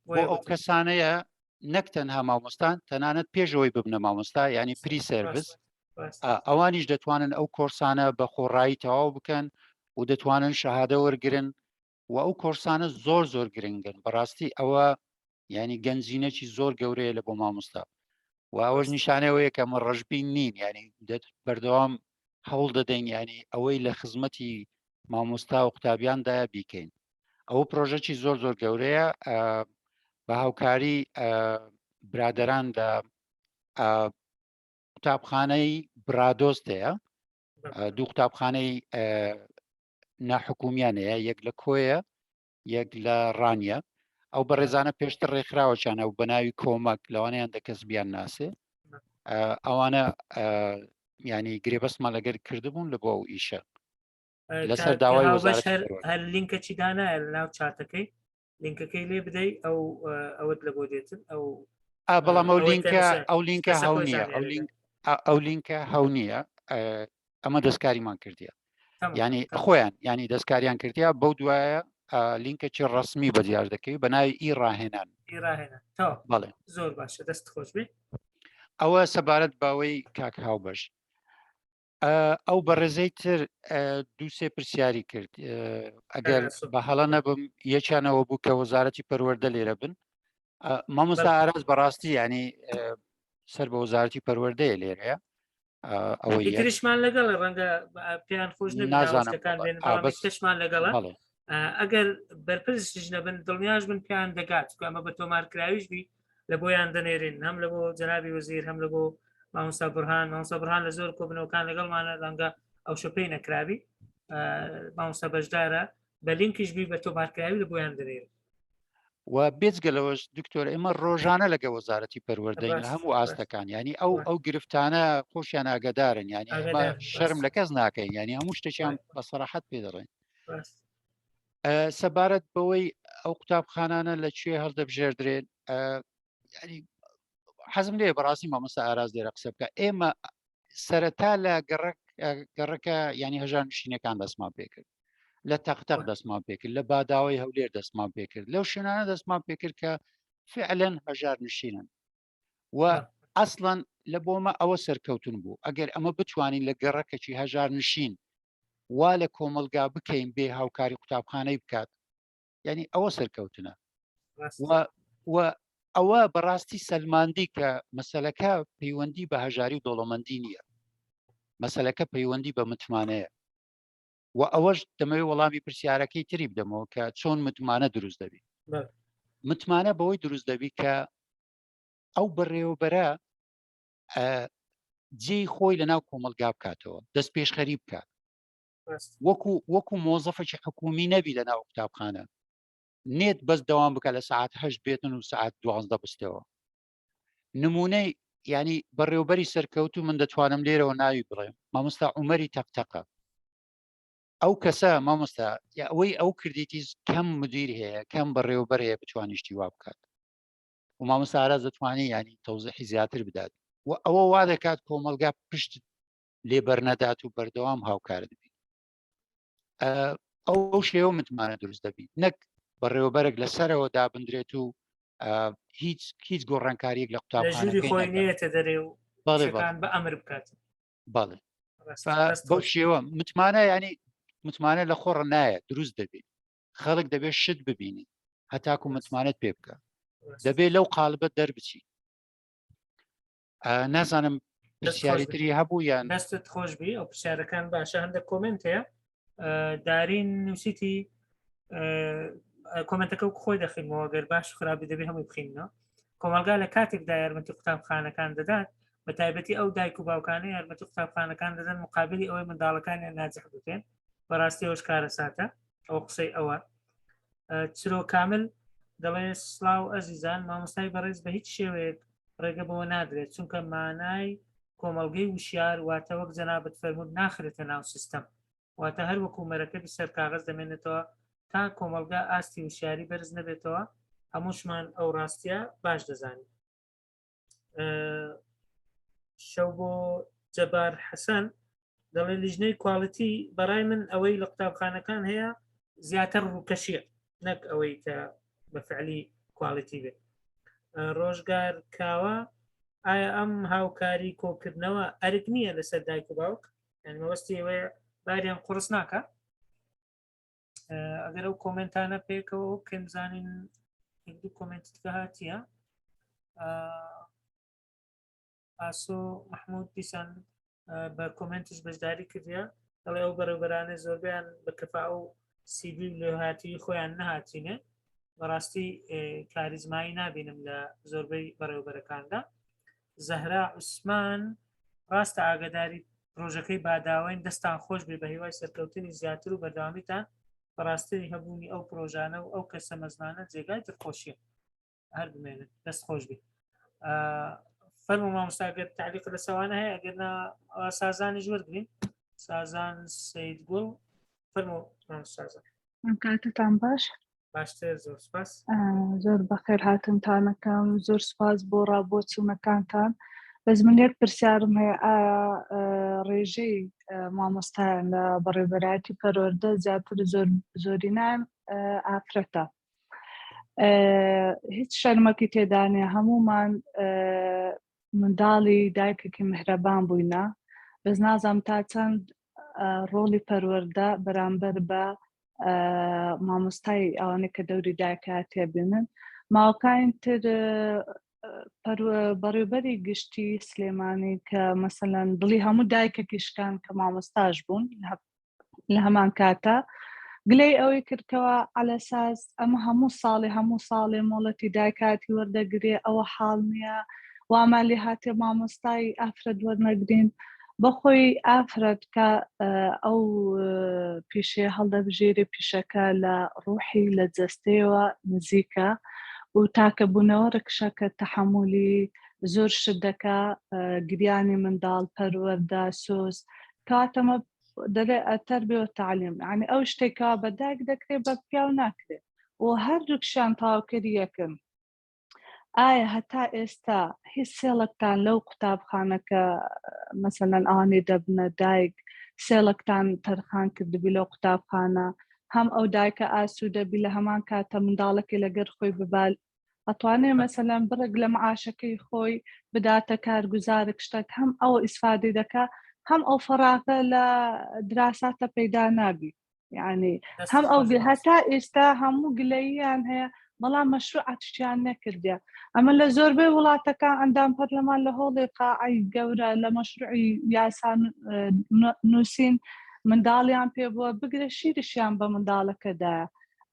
بۆ ئەو کەسانەیە. نەک تەنها مامۆستان تەنانەت پێشەوەی ببنە مامۆستا ینی pre service ئەوانیش دەتوانن ئەو کۆرسانە بە خۆڕایی تەواو بکەن و دەتوانن شەهادە وەرگن و ئەو کۆرسانە زۆر زۆر گرنگن بەڕاستی ئەوە ینی گەنجینەکی زۆر گەورەیە لە بۆ مامۆستا و ئەوەش نیشانەوەیە کە ئەمە ڕەشبین نین ینی بەردەوام هەوڵ دەدەین ینی ئەوەی لە خزمەتی مامۆستا و قوتابیاندایە بیکەین ئەوە پرۆژەکی زۆر زۆر گەورەیە بە هاوکاری برادران لە قوتابخانەی برادۆست هەیە دوو قوتابخانەی ناحکومیان هەیە یەک لە کۆیە یەک لە ڕانیە ئەو بەڕێزانە پێشتر ڕێکخراوەچانە و بە ناوی کۆمەک لەوانیان دە کەس بیان ناسێ ئەوانە ینی گرێبەستمان لەگەر کردبوون لە بۆ ئەو ئیشە لەسەر داوای هەر لینکەچی دانایە لە ناو چاتەکەی لینکەکەی لێ بدەی ئەو ئەوەت لە بۆ دێتن ئەو بەڵام ئەو لینکە ئەو لینکە هەو نییە ئەو لینک ئەو لینکە هەو نییە ئەمە دەستکاریمان کردیە ینی خۆیان ینی دەستکاریان کردیا بەو دوایە لینکەکی ڕسمی بە دیار دەکەوی بە ناوی ئی ڕاهێنان بەڵێ زۆر باشە دەست خۆش بێ ئەوە سەبارەت باوەی کاک هاوبەش ئەو بەڕێزەی تر دووسێ پرسیاری کرد ئەگەر بە هەڵە نەبم یەکیانەوە بوو کە وەزارەتی پەروەردە لێرە بن مامۆستا ئاراز بەڕاستی ینی سەر بە وەزارەتی پەروەردەیە لێرەیە ئەوەی تریشمان لەگەڵ ڕەنگە پێیان خۆش نازانەکانشمان لەگەڵ ئەگەر بەرپرسیش نەبن دڵنیاش بن پێیان دەگات ئەمە بە تۆمارکراویش بی لە بۆیان دەنێرین هەم لە بۆ جەنابی وەزیر هەم لە بۆ مامۆستا بڕهان مامۆستا بڕهان لە زۆر کۆبنەوەکان لەگەڵمانە ڕەنگە ئەو شەپەی نەکراوی مامۆستا بەشدارە بە لینکیش بی بە تۆمارکراوی لە بۆیان دەنێرین و بێجگە لەوەش دکتۆر ئێمە ڕۆژانە لەگە وەزارەتی پەروەردەین لە هەموو ئاستەکان ینی ئەو ئەو گرفتانە خۆشیان ئاگادارن ینی ئێمە شەرم لە کەس ناکەین ینی هەموو شتێکیان بە سەراحەت پێ دەڵێن سەبارەت بەوەی ئەو قوتابخانانە لە کوێ هەڵدەبژێردرێن ینی حەزم لێ بەڕاستی مامۆستا ئاراز لێرە قسە بکە ئێمە سەرەتا لە گەڕک گەڕەکە ینی هەژار نشینەکان دەستمان پێکرد لە تەقتەق دەستمان پێکرد لە باداوەی هەولێر دەستمان پێکرد لەو شوێنانە دەستمان پێکرد کە فعلەن هەژار نشینن و ئەسڵەن لە بۆمە ئەوە سەرکەوتن بوو ئەگەر ئەمە بتوانین لە گەڕەکەکی هەژار نشین وا لە کۆمەلگا بکەین بێ هاوکاری قوتابخانەی بکات یعنی ئەوە سەرکەوتنە و ئەوە بەڕاستی سەلماندی کە مەسلەکە پەیوەندی بە هەژاری و دەوڵەمەندی نییە مەسلەکە پەیوەندی بە متمانەیە و ئەوەش دەمەوێت وەڵامی پرسیارەکەی تری بدەمەوە کە چۆن متمانە دروست دەبی متمانە بەوەی دروست دەبی کە ئەو بەڕێوەبەرە جێی خۆی لە ناو کۆمەلگا بکاتەوە دەست پێشخەری بکات وەکو وەکو مۆزەفێکی حکومی نەبی لە ناو قوتابخانە نێت بەس دەوام بکە لە سعات هەشت بێتن و سعات دوازدە بستەوە نمونەی ینی بەڕێوبەری سەرکەوتو من دەتوانم لێرەوە ناوی بڵێم مامۆستا عمەری تەقتەقە ئەو کەسە مامۆستا ئەوەی ئەو کردیتی کەم مدیر هەیە کەم بەڕێوبەر هەیە بتوانیشتی وا بکات و مامۆستا ئاراز دەتوانێت ینی تەوزیحی زیاتر بدات و ئەوە وا دەکات کۆمەلگا پشت لێ بەرنەدات و بەردەوام هاوکارت بی ئەو شێوە متمانە دروست دەبیت نەک بەڕێوەبەرێک لەسەرەوە دابدرێت و هیچ هیچ گۆڕانکاریەک لە قوتابخانەکەی خۆی نێتە دەرێ و بە ئەمر بکات بەڵێ بەو شێوە متمانە ینی متمانە لە خۆڕە نایە دروست دەبێت خەڵک دەبێت شت ببینی هەتاکو متمانەت پێ بکە دەبێت لەو قالبە دەربچی نازانم پرسیاری تری هەبوو یان دەستت خۆش بی ئەو پرسیارەکان باشە هەندێک کۆمنت هەیە دارین نووسیتی کۆمنتەکە و خۆی دەخینەوە گەر باش خراپی دەبێ هەمووی بخینەوە کۆمەلگا لە کاتێکدا یارمەتی قوتابخانەکان دەدات بە تایبەتی ئەو دایک و باوکانە یارمەتی قوتابخانەکان دەدەن مقابلی ئەوەی منداڵەکانیان ناجح بکەن بەڕاستی ئەوش کارەساتە ئەو قسەی ئەوە چرۆ کامل دەڵێ سلااو ئەزیزان مامۆستای بەڕێز بە هیچ شێوەیەک ڕێگە بەوە نادرێت چونکە مانای کۆمەڵگەی وشیار واتە وەک جەنابت فەرمووت ناخرێتە ناو سیستەم واتە هەر وەکو مەرەکەبی سەر کاغەز دەمێنێتەوە تا کۆمەڵگا ئاستی وشیاری بەرز نەبێتەوە هەمووشمان ئەو ڕاستیە باش دەزانین شەو بۆ جەبار حەسەن دەڵێ لیژنەی quality بەڕای من ئەوەی لە قوتابخانەکان هەیە زیاتر ڕووکەشیە نەک ئەوەی کە بە فعلی quality بێت. ڕۆژگار کاوە ئایا ئەم هاوکاری کۆکردنەوە ئەرک نییە لەسەر دایک و باوک یعنی مەبەستی ئەوەیە باریان قوڕس ناکە ئەگەر ئەو کۆمنتانە پێکەوە بکەین بزانین دوو کۆمنت دیکە هاتیە ئاسۆ مححمود دیسان بە کۆمنتیش بەشداری کردە دەڵێ ئەو بەڕێوبەرانە زۆربیان بە کەفا و سیبی و لێهاتووی خۆیان نەهاتینێ بەڕاستی کاریزمایی نابینم لە زۆربەی بەڕێوبەرەکاندا زەهرا عوسمان ڕاستە ئاگداری پرۆژەکەی باداوەین دەستان خۆش بێ بە هیوای سەرکەوتنی زیاتر و بەردەوامیتان بەڕاستی هەبوونی ئەو پرۆژانە و ئەو کەسە مەزنانە جێگای دڵخۆشیە هەر بمێنن دەست خۆش بێ فەرمو مامۆستا گەر تعلیق لە سەوانە هەیە ئەگەر نا سازانیش وەرگین سازان سید گوڵ فەرمو سازان کاتتان باش باشتر زۆر سپاس زۆر بەخێر هاتنتانەکەم زۆر سپاس بۆ ڕابۆ چوونەکانتان بەس من یەک پرسیارم هەیە ئایا ڕێژەی مامۆستایان لە بەڕێوەبەرایەتی پەروەردە زیاتر زۆر زۆرینان ئافرەتە هیچ شەرمەکی تێدانێ هەمومان منداڵی دایکێکی مهرەبان بووینە بەس نازام تا چەند ڕۆڵی پەروەردە بەرامبەر بە مامۆستای ئەوانەی کە دەوری دایکە تێبینن ماوەکانی تر بەڕێوبەری گشتی سلێمانی کە مەسەلەن دڵی هەموو دایکێکی شکان کە مامۆستاش بوون لە هەمان کاتە گلەی ئەوەی کردکەوە عەلەساس ئەمە هەموو ساڵێ هەموو ساڵێ مۆڵەتی دایکاتی وەردەگرێ ئەوە حاڵ نییە وامان لێ هاتێ مامۆستای ئافرەت وەرنەگرین بەخۆی ئافرەت کە ئەو پیشەیە هەڵدەبژێرێ پیشەکە لە ڕوحی لە جەستەیەوە نزیکە و تاکە بوونەوە ڕکشەکە تەحەمولی زۆر شت دەکا گریانی منداڵ پەروەردە سۆز کاتەمە دەڵێ تەربیە و تەعلیم یعنی ئەو شتێکە بە دایک دەکرێت بە پیاو ناکرێت و هەردووکشیان تەواوکەری یەکن ئایا هەتا ئێستا هیچ سێڵکتان لەو قوتابخانەکە مەسەلەن ئەوانەی دەبنە دایک سێڵکتان تەرخان کردبی لەو قوتابخانە هەم ئەو دایکە ئاسوودەبی لە هەمان کاتە منداڵەکەی لەگەر خۆی ببال ئەتوانێ مەسەلەن بڕێک لە معاشەکەی خۆی بداتە کارگوزارێک شتێک هەم ئەو ئیسفادەی دەکا هەم ئەو فەراغە لە دراساتە پەیدا نابی یعنی هەم ئەو هەتا ئێستا هەموو گلەییان هەیە بەڵام مەشروعاتشیان نەکردە ئەمە لە زۆربەی وڵاتەکان ئەندام پەرلەمان لە هۆڵی قاعی گەورە لە مەشروعی یاسا نووسین منداڵیان پێ بووە بگرە شیرشیان بە منداڵەکەدایە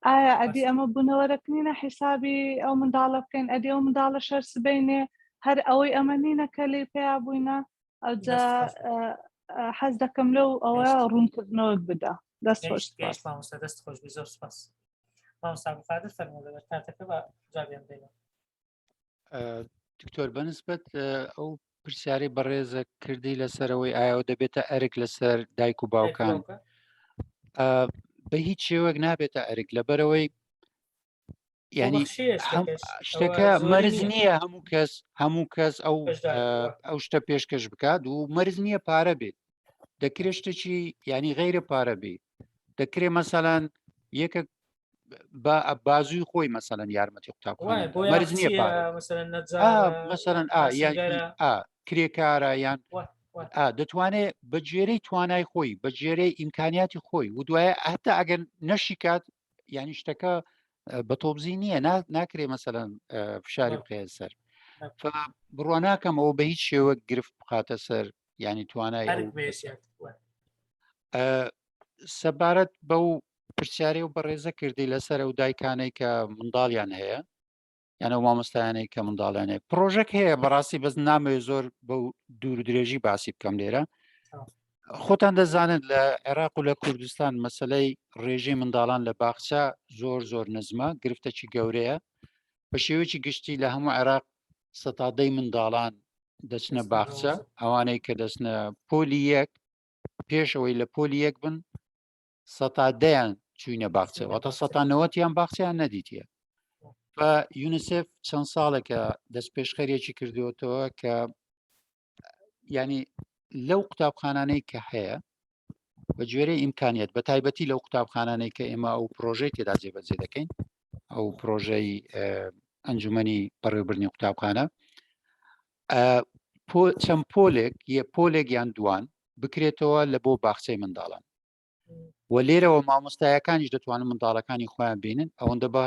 ئایا ئەدی ئەمە بوونەوەرەک نینە حیسابی ئەو منداڵە بکەین ئەدی ئەو منداڵە شەر سبینێ هەر ئەوەی ئەمە نینە کە لێ پیا بووینە ئەوجا حەز دەکەم لەو ئەوە ڕوونکردنەوەک بدا دەست خۆش دەست خۆش زۆر سپاس مامۆستا قادر فەرموو لەبەر کاتەکە بە جوابیان بدەینەوە دکتۆر بەنسبەت ئەو پرسیاری بەڕێزە کردی لەسەرەوەی ئایا دەبێتە ئەرک لەسەر دایک و باوکان بە هیچ شێوەک نابێتە ئەرک لەبەرەوەی ینی شتەکە مەرز نییە هەموو کەس هەموو کەس ئەو ئەو شتە پێشکەش بکات و مەرز نییە پارە بێت دەکرێت شتێکی ینی غیرە پارە بێ دەکرێ مەسەلەن یەکە بە بازووی خۆی مەسەلەن یارمەتی قوتابخانە مەرج نییە مەسەلەن کرێکارە یان دەتوانێت بە گوێرەی توانای خۆی بە گوێرەی ئیمکانیاتی خۆی و دوایە هەتا ئەگەر نەشی کات یانی شتەکە بە تۆبزی نییە ناکرێ مەسەلەن فشاری بخەیە سەر بڕوا ناکەم ئەوە بە هیچ شێوە گرفت بخاتە سەر ینی توانای سەبارەت بەو پرسیارەی و بەڕێزە کردی لەسەر ئەو دایکانەی کە منداڵیان هەیە یان ئەو مامۆستایانەی کە منداڵیان هەیە پرۆژەک هەیە بەڕاستی بەس نامەوێت زۆر بەو دوور و درێژی باسی بکەم لێرە خۆتان دەزانن لە عێراق و لە کوردستان مەسلەی ڕێژەی منداڵان لە باخچە زۆر زۆر نزمە گرفتەکی گەورەیە بە شێوەیەکی گشتی لە هەموو عێراق سەتادەی منداڵان دەچنە باخچە ئەوانەی کە دەچنە پۆلی یەک پێشەوەی لە پۆلی یەک بن سەتا دەیان چوینە باخچە واتە سەتا نەوەتیان باخچیان نەدیتە یونیسف چەند ساڵێکە دەست پێشخەرێکی کردوەتەوە کە ینی لەو قوتابخانانەی کە هەیە بە گوێرەی ئیمکانیت بە تایبەتی لەو قوتابخانانەی کە ئێمە ئەو پرۆژەی تێدا جێبەجێ دەکەین ئەو پرۆژەی. ئەنجومەنی بەڕێوەبردنی قوتابخانە چەند پۆلێک یە پۆلێک یان دوان بکرێتەوە لە بۆ باخچەی منداڵان و لێرەوە مامۆستایەکانیش دەتوانن منداڵەکانی خۆیان بینن ئەوەندە بە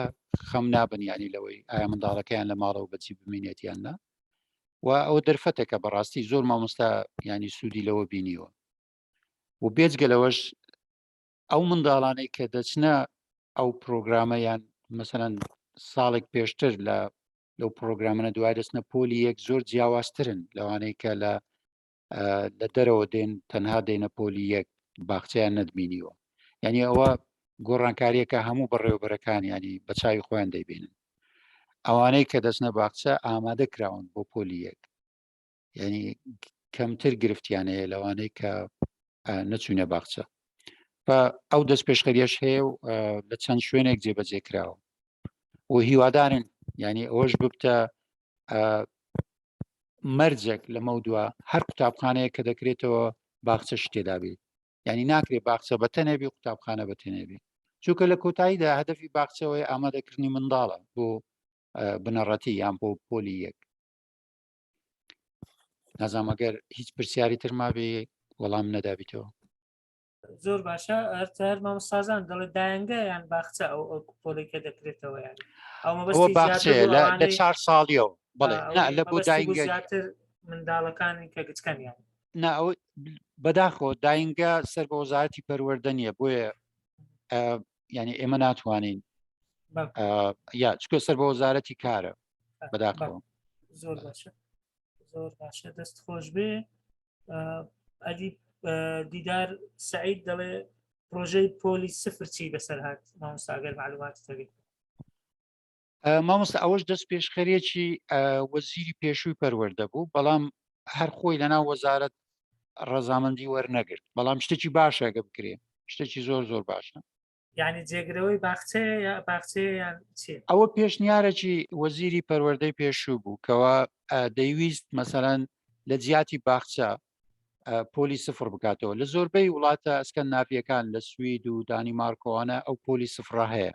خەم نابن ینی لەوەی ئایا منداڵەکەیان لە ماڵەوە بەچی بمینێت یان نا و ئەو دەرفەتێکە بەڕاستی زۆر مامۆستا ینی سوودی لەوە بینیوە و بێجگە لەوەش ئەو منداڵانەی کە دەچنە ئەو پرۆگرامە یان مەسەەن ساڵێک پێشتر لە لەو پرۆگرامەە دوای دەستنە پۆلی یەک زۆر جیاوازترن لەوانەیە کە لە لە دەرەوە دێن تەنها دێنە پۆلی یەک باخچەیان نەدبینیوە یعنی ئەوە گۆڕانکاریەکە هەموو بەڕێوەبەرەکان ینی بە چاوی خۆیان دەیبینن ئەوانەی کە دەچنە باخچە ئامادە کراون بۆ پۆلی یەک یعنی کەمتر گرفتیان هەیە لەوانەی کە نەچوونە باخچە ئەو دەست پێشخەریەش هەیە و لە چەند شوێنێک جێبەجێ کراوە و هیوادارن یعنی ئەوەش ببتە مەرجێک لەمە دووە هەر قوتابخانەیە کە دەکرێتەوە باخچە شتێدابێت یعنی ناکرێ باخچە بە تەنێبی قوتابخانە بە تەنێبی چونکە لە کۆتاییدا هەدەفی باخچەوەی ئامادەکردنی منداڵە بۆ بنەڕەتی یان بۆ پۆلی یەک نازانم ئەگەر هیچ پرسیاری تر مابێ وەڵام نەدابیتەوە. زۆر باشە هەر مامۆستازان دەڵێ دایەنگە یان باخچە ئەو ئەو پۆلەی کە دەکرێتەوە یان ئەو مەبەستی باخچەیە لە چار ساڵیەوە بەڵێ نا لە بۆ داینگە زیاتر منداڵەکانی کە گچکەنیان نا ئەو بەداخەوە داینگە سەر بە وەزارەتی پەروەردە نییە بۆیە یعنی ئێمە ناتوانین یا چکە سەر بە وەزارەتی کارە بەداخەوە زۆر باشە زۆر باشە دەست خۆش بێ ئەدی دیدار سعید دەڵێ پرۆژەی پۆلی سفر چی بەسەر هات مامۆستاگەر معلومات تەبی مامۆستا ئەوەش دەست پێشخەرێکی وەزیری پێشووی پەروەردە بوو بەڵام هەر خۆی لەناو وەزارەت ڕەزامەندی وەرنەگرت بەڵام شتێکی باشە گە بکرێ شتێکی زۆر زۆر باشە یعنی جێگرەوەی باخچەیە یا باخچەیە یان چی ئەوە پێشنیارێکی وەزیری پەروەردەی پێشوو بوو کەوا دەیویست مەسەلەن لە جیاتی باخچە پۆلی سفر بکاتەوە لە زۆربەی وڵاتە ئەسکەندناڤیەکان لە سوید و دانیمارکۆوانە ئەو پۆلی سفرە هەیە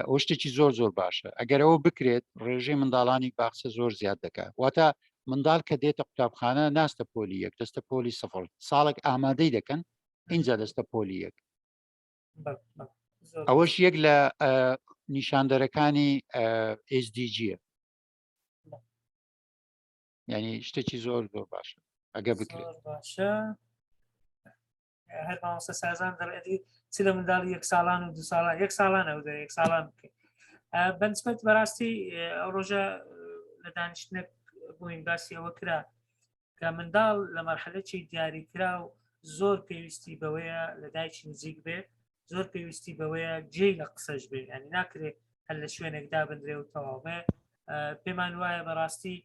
ئەو شتێکی زۆر زۆر باشە ئەگەر ئەوە بکرێت ڕێژەی منداڵانی باخچە زۆر زیاد دەکات واتە منداڵ کە دێتە قوتابخانە ناستە پۆلی یەک دەستە پۆلی سفر ساڵێک ئامادەی دەکەن اینجا دەستە پۆلی یەک ئەوەش یەک لە نیشاندەرەکانی SDG ینی شتێکی زۆر زۆر باشە ئەگە بکرێت باشە هەر مامۆستا سازان دەڵێتی چ لە منداڵی یەک ساڵان و دو ساڵان یەک ساڵان ئەو دەرێ یەک ساڵان بکەیت بەنسبەت بەڕاستی ئەو ڕۆژە لە دانیشتنێک بووین باسی ئەوە کرا کە منداڵ لە مەرحەلەکی دیاریکرا و زۆر پێویستی بەوەیە لە دایکی نزیک بێ زۆر پێویستی بەوەیە جێی لە قسەش بێ ینی ناکرێت هەر لە شوێنێک دابدرێ و تەواو بێ پێمان وایە بەڕاستی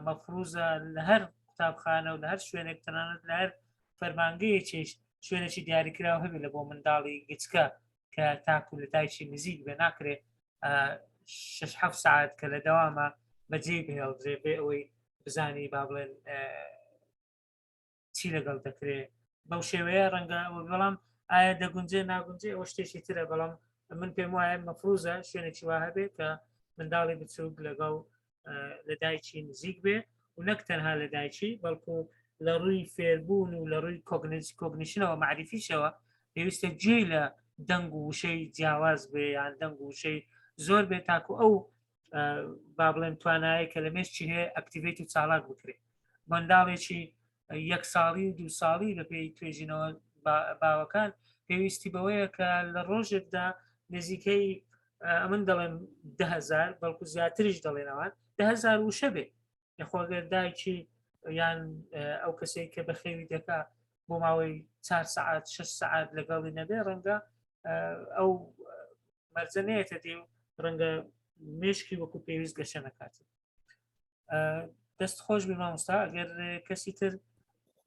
مەفروزە لە هەر قوتابخانە و لە هەر شوێنێک تەنانەت لە هەر فەرمانگەیەکیش شوێنێکی دیاریکراو هەبێ لە بۆ منداڵی گچکە کە تاکو لە دایکی نزیک بێ ناکرێ شش هەفت ساعت کە لە دەوامە بەجێ بهێڵدرێ بێ ئەوەی بزانی با بڵێن چی لەگەڵ دەکرێ بەو شێوەیە ڕەنگە بەڵام ئایا دەگونجێ ناگونجێ ئەوە شتێکی ترە بەڵام من پێم وایە مەفروزە شوێنێکی وا هەبێ کە منداڵی بچووک لەگەڵ لە دایکی نزیک بێ و نەک تەنها لە دایکی بەڵکو لە ڕووی فێربوون و لە ڕووی cognition ەوە معریفیشەوە پێویستە گوێی لە دەنگ و وشەی جیاواز بێ یان دەنگ و وشەی زۆر بێ تاکو ئەو با بڵێن توانایە کە لە مێشکی هەیە activate و چالاک بکرێت منداڵێکی یەک ساڵی و دوو ساڵی بە پێی توێژینەوە باوەکان پێویستی بەوەیە کە لە ڕۆژێکدا نزیکەی ئەمن دەڵێم دههزار بەڵکو زیاتریش دەڵێنەوان دههزار وشە بێ یخۆگەر دایکی یان ئەو کەسێک کە بەخێوی دەکا بۆ ماوەی چار سعات شش سعات لەگەڵی نەبێ ڕەنگە ئەو مەرجە نێتە دی و ڕەنگە مشکی وەکو پێویست گەشە نەکات دەست خۆش بی مامۆستا ئەگەر کەسی تر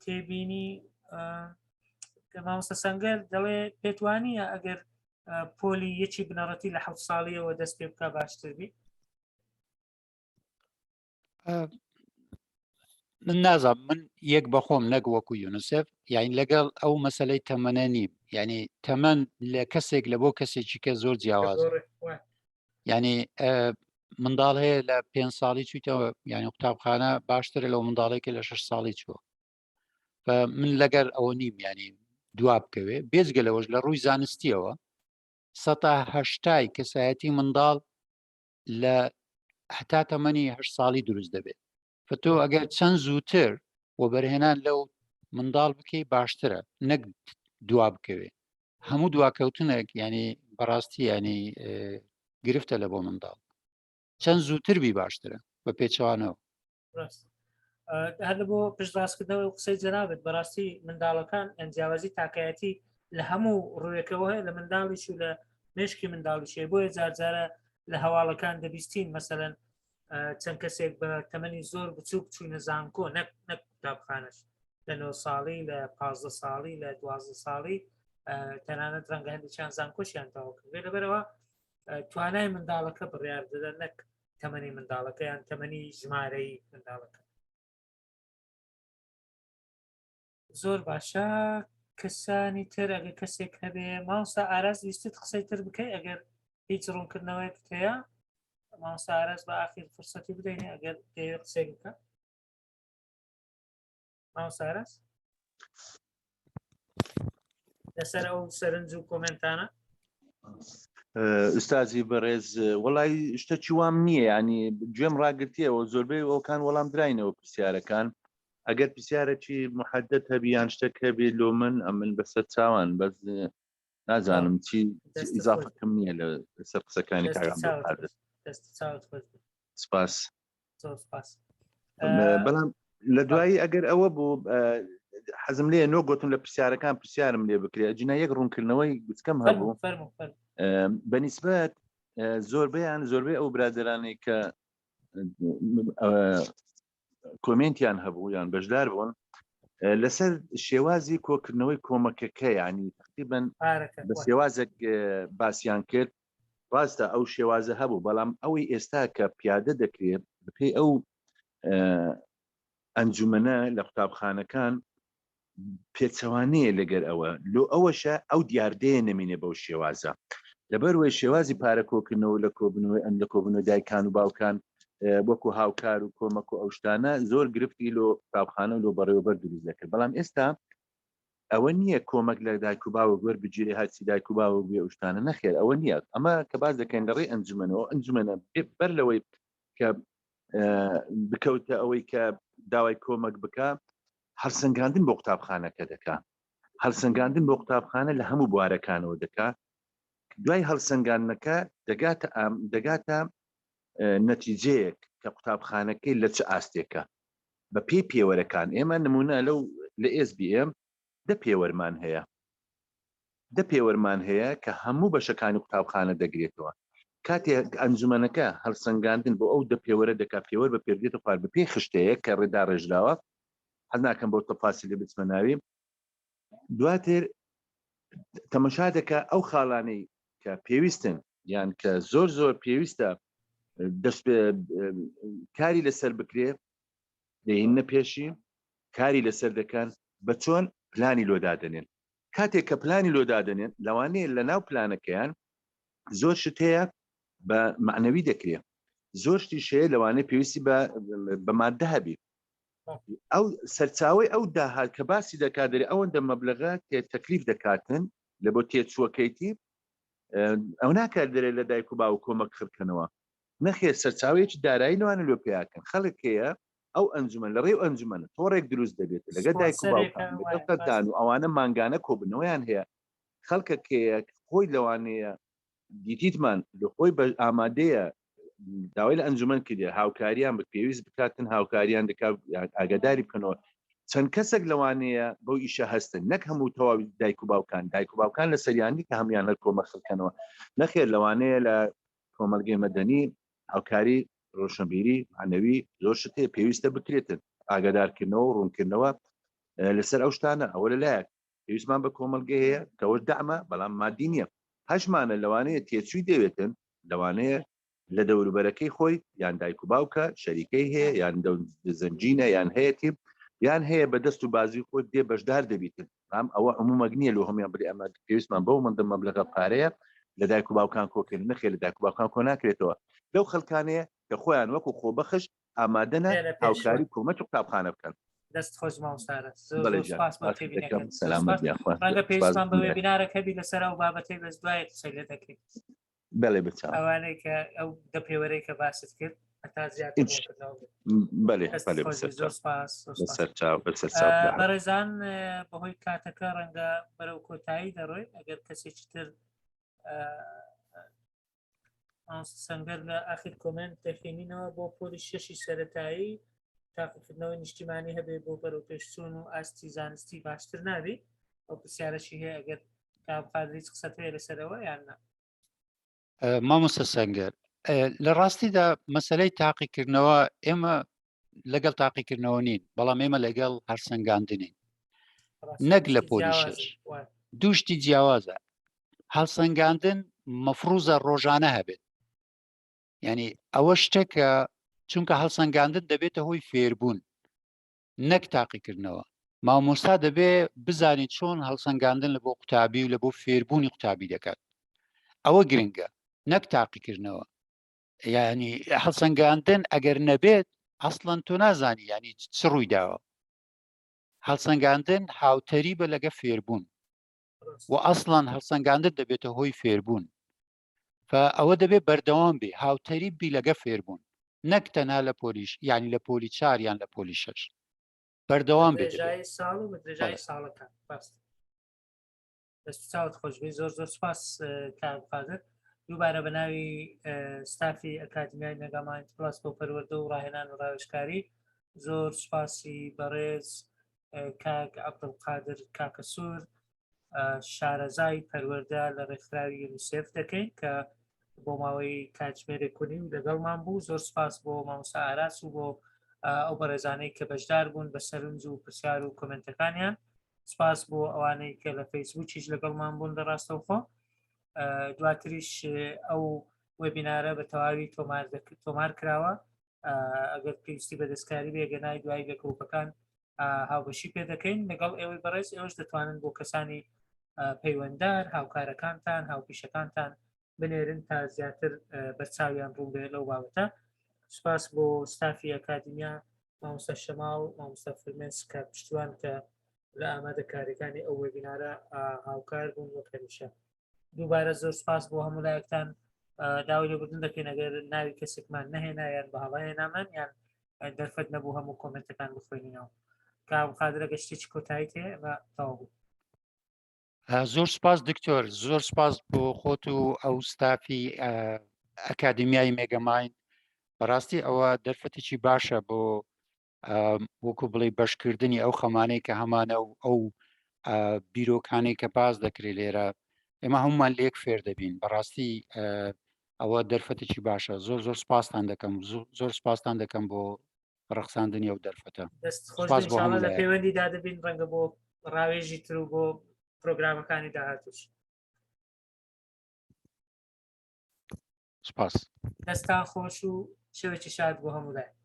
تێبینی مامۆستا سەنگەر دەڵێ پێتوانیە ئەگەر پۆلی یەکی بنەڕەتی لە حەوت ساڵیەوە دەست پێ بکە باشتر بی من نازانم من یەک بەخۆم نەک وەکو یونسف یاین لەگەڵ ئەو مەسلەی تەمەنە نیم یعنی تەمەن لە کەسێک لە بۆ کەسێکی کە زۆر جیاواز یعنی منداڵ هەیە لە پێ ساڵی چویتەوە یعنی قوتابخانە باشترە لەو منداڵێکی لە شش ساڵی چووە. من لەگەر ئەوە نیم ینی دوا بکەوێ. بێجگە لەوەش لە ڕووی زانستیەوە سەتا هەشتای کەسایەتی منداڵ لە هەتا تەمەنی هە ساڵی دروست دەبێت. تۆ ئەگەر چەند زووتر وەبەرهێنان لەو منداڵ بکەی باشترە نەک دوا بکەوێ. هەموو دواکەوتنێک ینی بەڕاستی ینی گرفتە لە بۆ منداڵ. چەند زووتر بی باشترە بە پێچەوانەوە. هەر بۆ پشتڕاستکردنەوەی قسەی جەنابەت، بەڕاستی منداڵەکان جیاوازی تاکایەتی لە هەموو ڕوویەکەوە هەیە، لە منداڵیش و لە مێشکی منداڵیش هەیە. بۆیە جارجارە لە هەواڵەکان دەبیستین مەسەلەن چەند کەسێک بە تەمەنی زۆر بچووک چوونە زانکۆ، نەک قوتابخانەش، لە 9 ساڵی، لە 15 ساڵی، لە 12 ساڵی، تەنانەت ڕەنگە هەندێکیان زانکۆشیان تەواو کردبێ. لەبەرەوە توانای منداڵەکە بڕیار دەدەن نەک تەمەنی منداڵەکە یان تەمەنی ژمارەی منداڵەکە. زۆر باشە. کەسانی تر ئەگەر کەسێک هەبێ، مامۆستا ئاراز ویستت قسەی تر بکەی؟ ئەگەر هیچ ڕوونکردنەوەیەک هەیە مامۆستا ئاراز بە ئاخیر فرسەتی بدەین ئەگەر دەیەوێت قسەی بکە. مامۆستا ئاراز لەسەر ئەو سەرنج و کۆمنتانە. ئوستازی بەڕێز، وەڵی شتەکی وام نییە، ینی گوێم ڕاگرتیەوە زۆربەی ئەوکان وەڵام دراینەوە پرسیارەکان. ئەگەر پرسیارێکی محدد هەبی یان شتێک هەبی لۆ من، ئەمن بەسەر چاوان، بەس نازانم چی ئیزافەکەم نییە لەسەر قسەکانی کاک عەبدولقادر. سپاس. بەڵام لە دوایی ئەگەر ئەوە بوو حەزم لێ نۆ گوتم لە پرسیارەکان پرسیارم لێ بکرێ، ئەجینا یەک ڕوونکردنەوەی گوتکەم هەبوو بەنیسبەت زۆربەیان، زۆربەی ئەو برادرانەی کە کۆمنتیان هەبوو یان بەشدار بوون لەسەر شێوازی کۆکردنەوەی کۆمەکەکە، ینی تقریبن بە شێوازێک باسییان کرد. ڕاستە ئەو شێوازە هەبوو، بەڵام ئەوەی ئێستا کە پیادە دەکرێت بەپێی ئەو ئەنجومەنە لە قوتابخانەکان پێچەوانەیە لەگەر ئەوە. لۆ ئەوەشە ئەو دیاردەیە نەمینێ بەو شێوازە، لەبەروەی شێوازی پارە کۆکردنەوە لە کۆبنەوەی ئەم لە کۆبنەوە دایکان و باوکان وەکو هاوکار و کۆمەک و ئەو شتانە زۆر گرفتی لۆ قوتابخانە و لۆ بەڕێوەبەر دروست دەکرد. بەڵام ئێستا ئەوە نییە کۆمەک لە دایک و باوک وەربگیرێ، هەرچی دایک و باوک بێ ئەو شتانە، نەخێر ئەوە نییە. ئەمە کە باس دەکەین لە ڕێی ئەنجومەنەوە، ئەنجومەنە بەر لەوەی کە بکەوتە ئەوەی کە داوای کۆمەک بکە، هەڵسەنگاندن بۆ قوتابخانەکە دەکا، هەڵسەنگاندن بۆ قوتابخانە لە هەموو بوارەکانەوە دەکا. دوای هەڵسەنگاندنەکە دەگاتە دەگاتە نەتیجەیەک کە قوتابخانەکەی لە چ ئاستێکە بە پێی پێوەرەکان. ئێمە نمونە لەو لە SBM دە پێوەرمان هەیە، دە پێوەرمان هەیە کە هەموو بەشەکانی قوتابخانە دەگرێتەوە. کاتێک ئەنجومەنەکە هەڵسەنگاندن بۆ ئەو دە پێوەرە دەکات، پێوەر بە پێوەر دێتە خوار بە پێی خشتەیەک کە ڕێدا ڕێژراوە، حەز ناکەم بەو تەفاسیلە بچمە ناوی. دواتر تەمەشا دەکا ئەو خاڵانەی کە پێویستن یان کە زۆر زۆر پێویستە دەست کاری لەسەر بکرێ دەهینە پێشی، کاری لەسەر دەکەن، بە چۆن پلانی لۆ دادەنێن. کاتێک کە پلانی لۆ دادەنێن لەوانەیە لە ناو پلانەکەیان زۆر شت هەیە بە معنەوی دەکرێت، زۆر شتیش هەیە لەوانەیە پێویستی بە مادە هەبی. ئەو سەرچاوی ئەو داهات کە باسی دەکات دەرێ ئەوەندە مەبلغە کە تەکلیف دەکاتن لە بۆ تێچووەکەیتی، ئەو ناکات دەرێ لە دایک و باو کۆمەک خڕکەنەوە، نەخێر سەرچاوەیەکی دارایی لەوانە لۆ پیاکەن. خەڵک هەیە ئەو ئەنجومەن لە ڕێو ئەنجومەنە تۆڕێک دروست دەبێت لەگەر دایک و باوکان لەگەڵ خەزان و ئەوانە مانگانە کۆبنەوەیان هەیە. خەڵکەکەیە خۆی لەوانەیە دیتیتمان لە خۆی بە ئامادەیە داوای لە ئەنجومەن کردێ هاوکاریان بە پێویست بکاتن، هاوکاریان دەکات، ئاگاداری بکەنەوە. چەند کەسێک لەوانەیە بەو ئیشە هەستن، نەک هەموو تەواوی دایک و باوکان، دایک و باوکان لە سەریانی کە هەمویان هەر کۆمە خەڵکەنەوە، نەخێر لەوانەیە لە کۆمەلگەی مەدەنی هاوکاری ڕۆشنبیری معنەوی زۆر شت هەیە پێویستە بکرێتن، ئاگادارکردنەوە و ڕوونکردنەوە لەسەر ئەو شتانە. ئەوە لەلایەک پێویستمان بە کۆمەلگە هەیە کەەوە دامە بەڵام مادی نییە، هەشمانە لەوانەیە تێچووی دەوێتن، لەوانەیە لە دەوروبەرەکەی خۆی یان دایک و باوکە شەریکەی هەیە یان زەنجینە یان هەیەتی یان هەیە بە دەست و بازی خۆی دێ بەشدار دەبیتن. بەڵام ئەوە عمومەک نییە لۆ هەمویان بڵێ ئەمە پێویستمان بەو مندە مەبلغە پارەیە. لە دایک و باوکان کۆکەین نەخێر لە دایک و باوکان کۆ ناکرێتەوە لەو خەلکانەیە کە خۆیان وەکو خۆبەخش ئامادەنە هاوکاری کۆمەک قوتابخانە بکەن. دەست خۆش مامۆستارە زۆر زۆر سپاس بۆ تێبینەکەت ڕەنگە پێویستمان بە وێبینارێک هەبی لەسەر ئەو بابەتەی بەس دوای قسەی لێ دەکەین. بەڵێ بچاو ئەوانەی کە ئەو دە پێوەرەی کە باست کرد هەتا زیاتر ڕوونکردنەوە بێت. بەێ دەست بەێ خۆش بی، زۆر سپاس زۆر سپاس. سەرچاو بەسەرچاو بەڕێزان بەهۆی کاتەکە ڕەنگە بەرەو کۆتایی دەڕۆین ئەگەر کەسێکی تر سەنگەر لە ئاخر comment دەخێنینەوە بۆ پۆلی شەشی سەتایی تاقیکردنەوەی نیشتیمانی هەبێ بۆ بەرەو پێشچوون و ئاستی زانستی باشتر نابی ئەو پرسیارەشی هەیە ئەگەر کاقادریچ قسەت هەیە لەسەرەوە یان نا مامۆستا سەنگەر لە ڕاستیدا مەسلەی تاقیکردنەوە ئێمە لەگەڵ تاقیکردنەوە نین بەڵام ئێمە لەگەڵ هەرسەنگاندنین نەک لە پۆلی شش دووشتی جیاوازە هەڵسەنگاندن مەفروزە ڕۆژانە هەبێت یعنی ئەوە شتێکە چونکە هەڵسەنگاندن دەبێتە هۆی فێربوون نەک تاقیکردنەوە مامۆستا دەبێ بزانیت چۆن هەڵسەنگاندن لە بۆ قوتابی و لە بۆ فێربوونی قوتابی دەکات ئەوە گرنگە نەک تاقیکردنەوە یعنی هەڵسەنگاندن ئەگەر نەبێت ئەسڵەن تۆ نازانی ینی چ ڕووی داوە هەڵسەنگاندن هاوتەری بە لەگە فێربوون و ئەسڵەن هەڵسەنگاندن دەبێتە هۆی فێربوون ئەوە دەبێت بەردەوام بێ هاوتەریب بی لەگە فێربوون نەک تەنها لە پۆلیش یانی لە پۆلی چار یان لە پۆلی شەش بەردەوام بێ درێژایی ساڵ و درێژایی ساڵەکان ڕاست دەست چاوت خۆشبێ زۆر زۆر سپاس کاک قادر دووبارە بە ناوی ستافی ئەکادمیای مێگامایند پلاس بۆ پەروەردە و ڕاهێنان و ڕاوێژکاری زۆر سپاسی بەڕێز کاک عەبدولقادر کاکەسوور شارەزای پەروەردە لە ڕێکخراوی یونیسێف دەکەین کە بۆ ماوەی کاتژمێرێک و نیو لەگەڵمان بوو زۆر سپاس بۆ مامۆستا ئاراس و بۆ ئەو بەڕێزانەی کە بەشدار بوون بە سەرنج و پرسیار و کۆمنتەکانیان سپاس بۆ ئەوانەی کە لە فەیسبوکیش لەگەڵمان بوون لە ڕاستەوخۆ دواتریش ئەو وێبینارە بە تەواوی تۆمار تۆمار کراوە ئەگەر پێویستی بە دەستکاری بێ گەنای دوایی لە گروپەکان هاوبەشی پێ دەکەین لەگەڵ ئێوەی بەڕێز ئێوەش دەتوانن بۆ کەسانی پەیوەندار هاوکارەکانتان هاوپیشەکانتان بنێرن تا زیاتر بەرچاویان ڕوون بێت لەو بابەتە سپاس بۆ ستافی ئەکادیمیا مامۆستا شەماڵ مامۆستا فرمێس کە پشتیوان کە لە ئامادەکاریەکانی ئەو وێبینارە هاوکار بوون وەک هەمیشە دووبارە زۆر سپاس بۆ هەموو لایەکتان داوای لێبوردن دەکەین ئەگەر ناوی کەسێکمان نەهێنا یان بە هەڵە هێنامان یان دەرفەت نەبوو هەموو کۆمنتەکان بخوێنینەوە کاک قادرە گە شتێکی کۆتایی تێ ئەمە تەواو بوو. زۆر سپاس دکتۆر زۆر سپاس بۆ خۆت و ئەو ستافی ئەکادمیای مێگەماین بەڕاستی ئەوە دەرفەتێکی باشە بۆ وەکو بڵێ بەشکردنی ئەو خەمانەی کە هەمانە و ئەو بیرۆکانەی کە باز دەکرێت لێرە ئێمە هەمومان لێک فێر دەبین بەڕاستی ئەوە دەرفەتێکی باشە زۆر زۆر سپاستان دەکەم زۆر سپاستان دەکەم بۆ ڕەخساندنی ئەو دەرفەتە دەست خۆش بۆ لە پەیوەندی دادەبین ڕەنگە بۆ ڕاوێژی تر و بۆ پرۆگرامەکانی داهاتوش سپاس دەستان خۆش و شەوێکی شاد بۆ هەموو لایەک.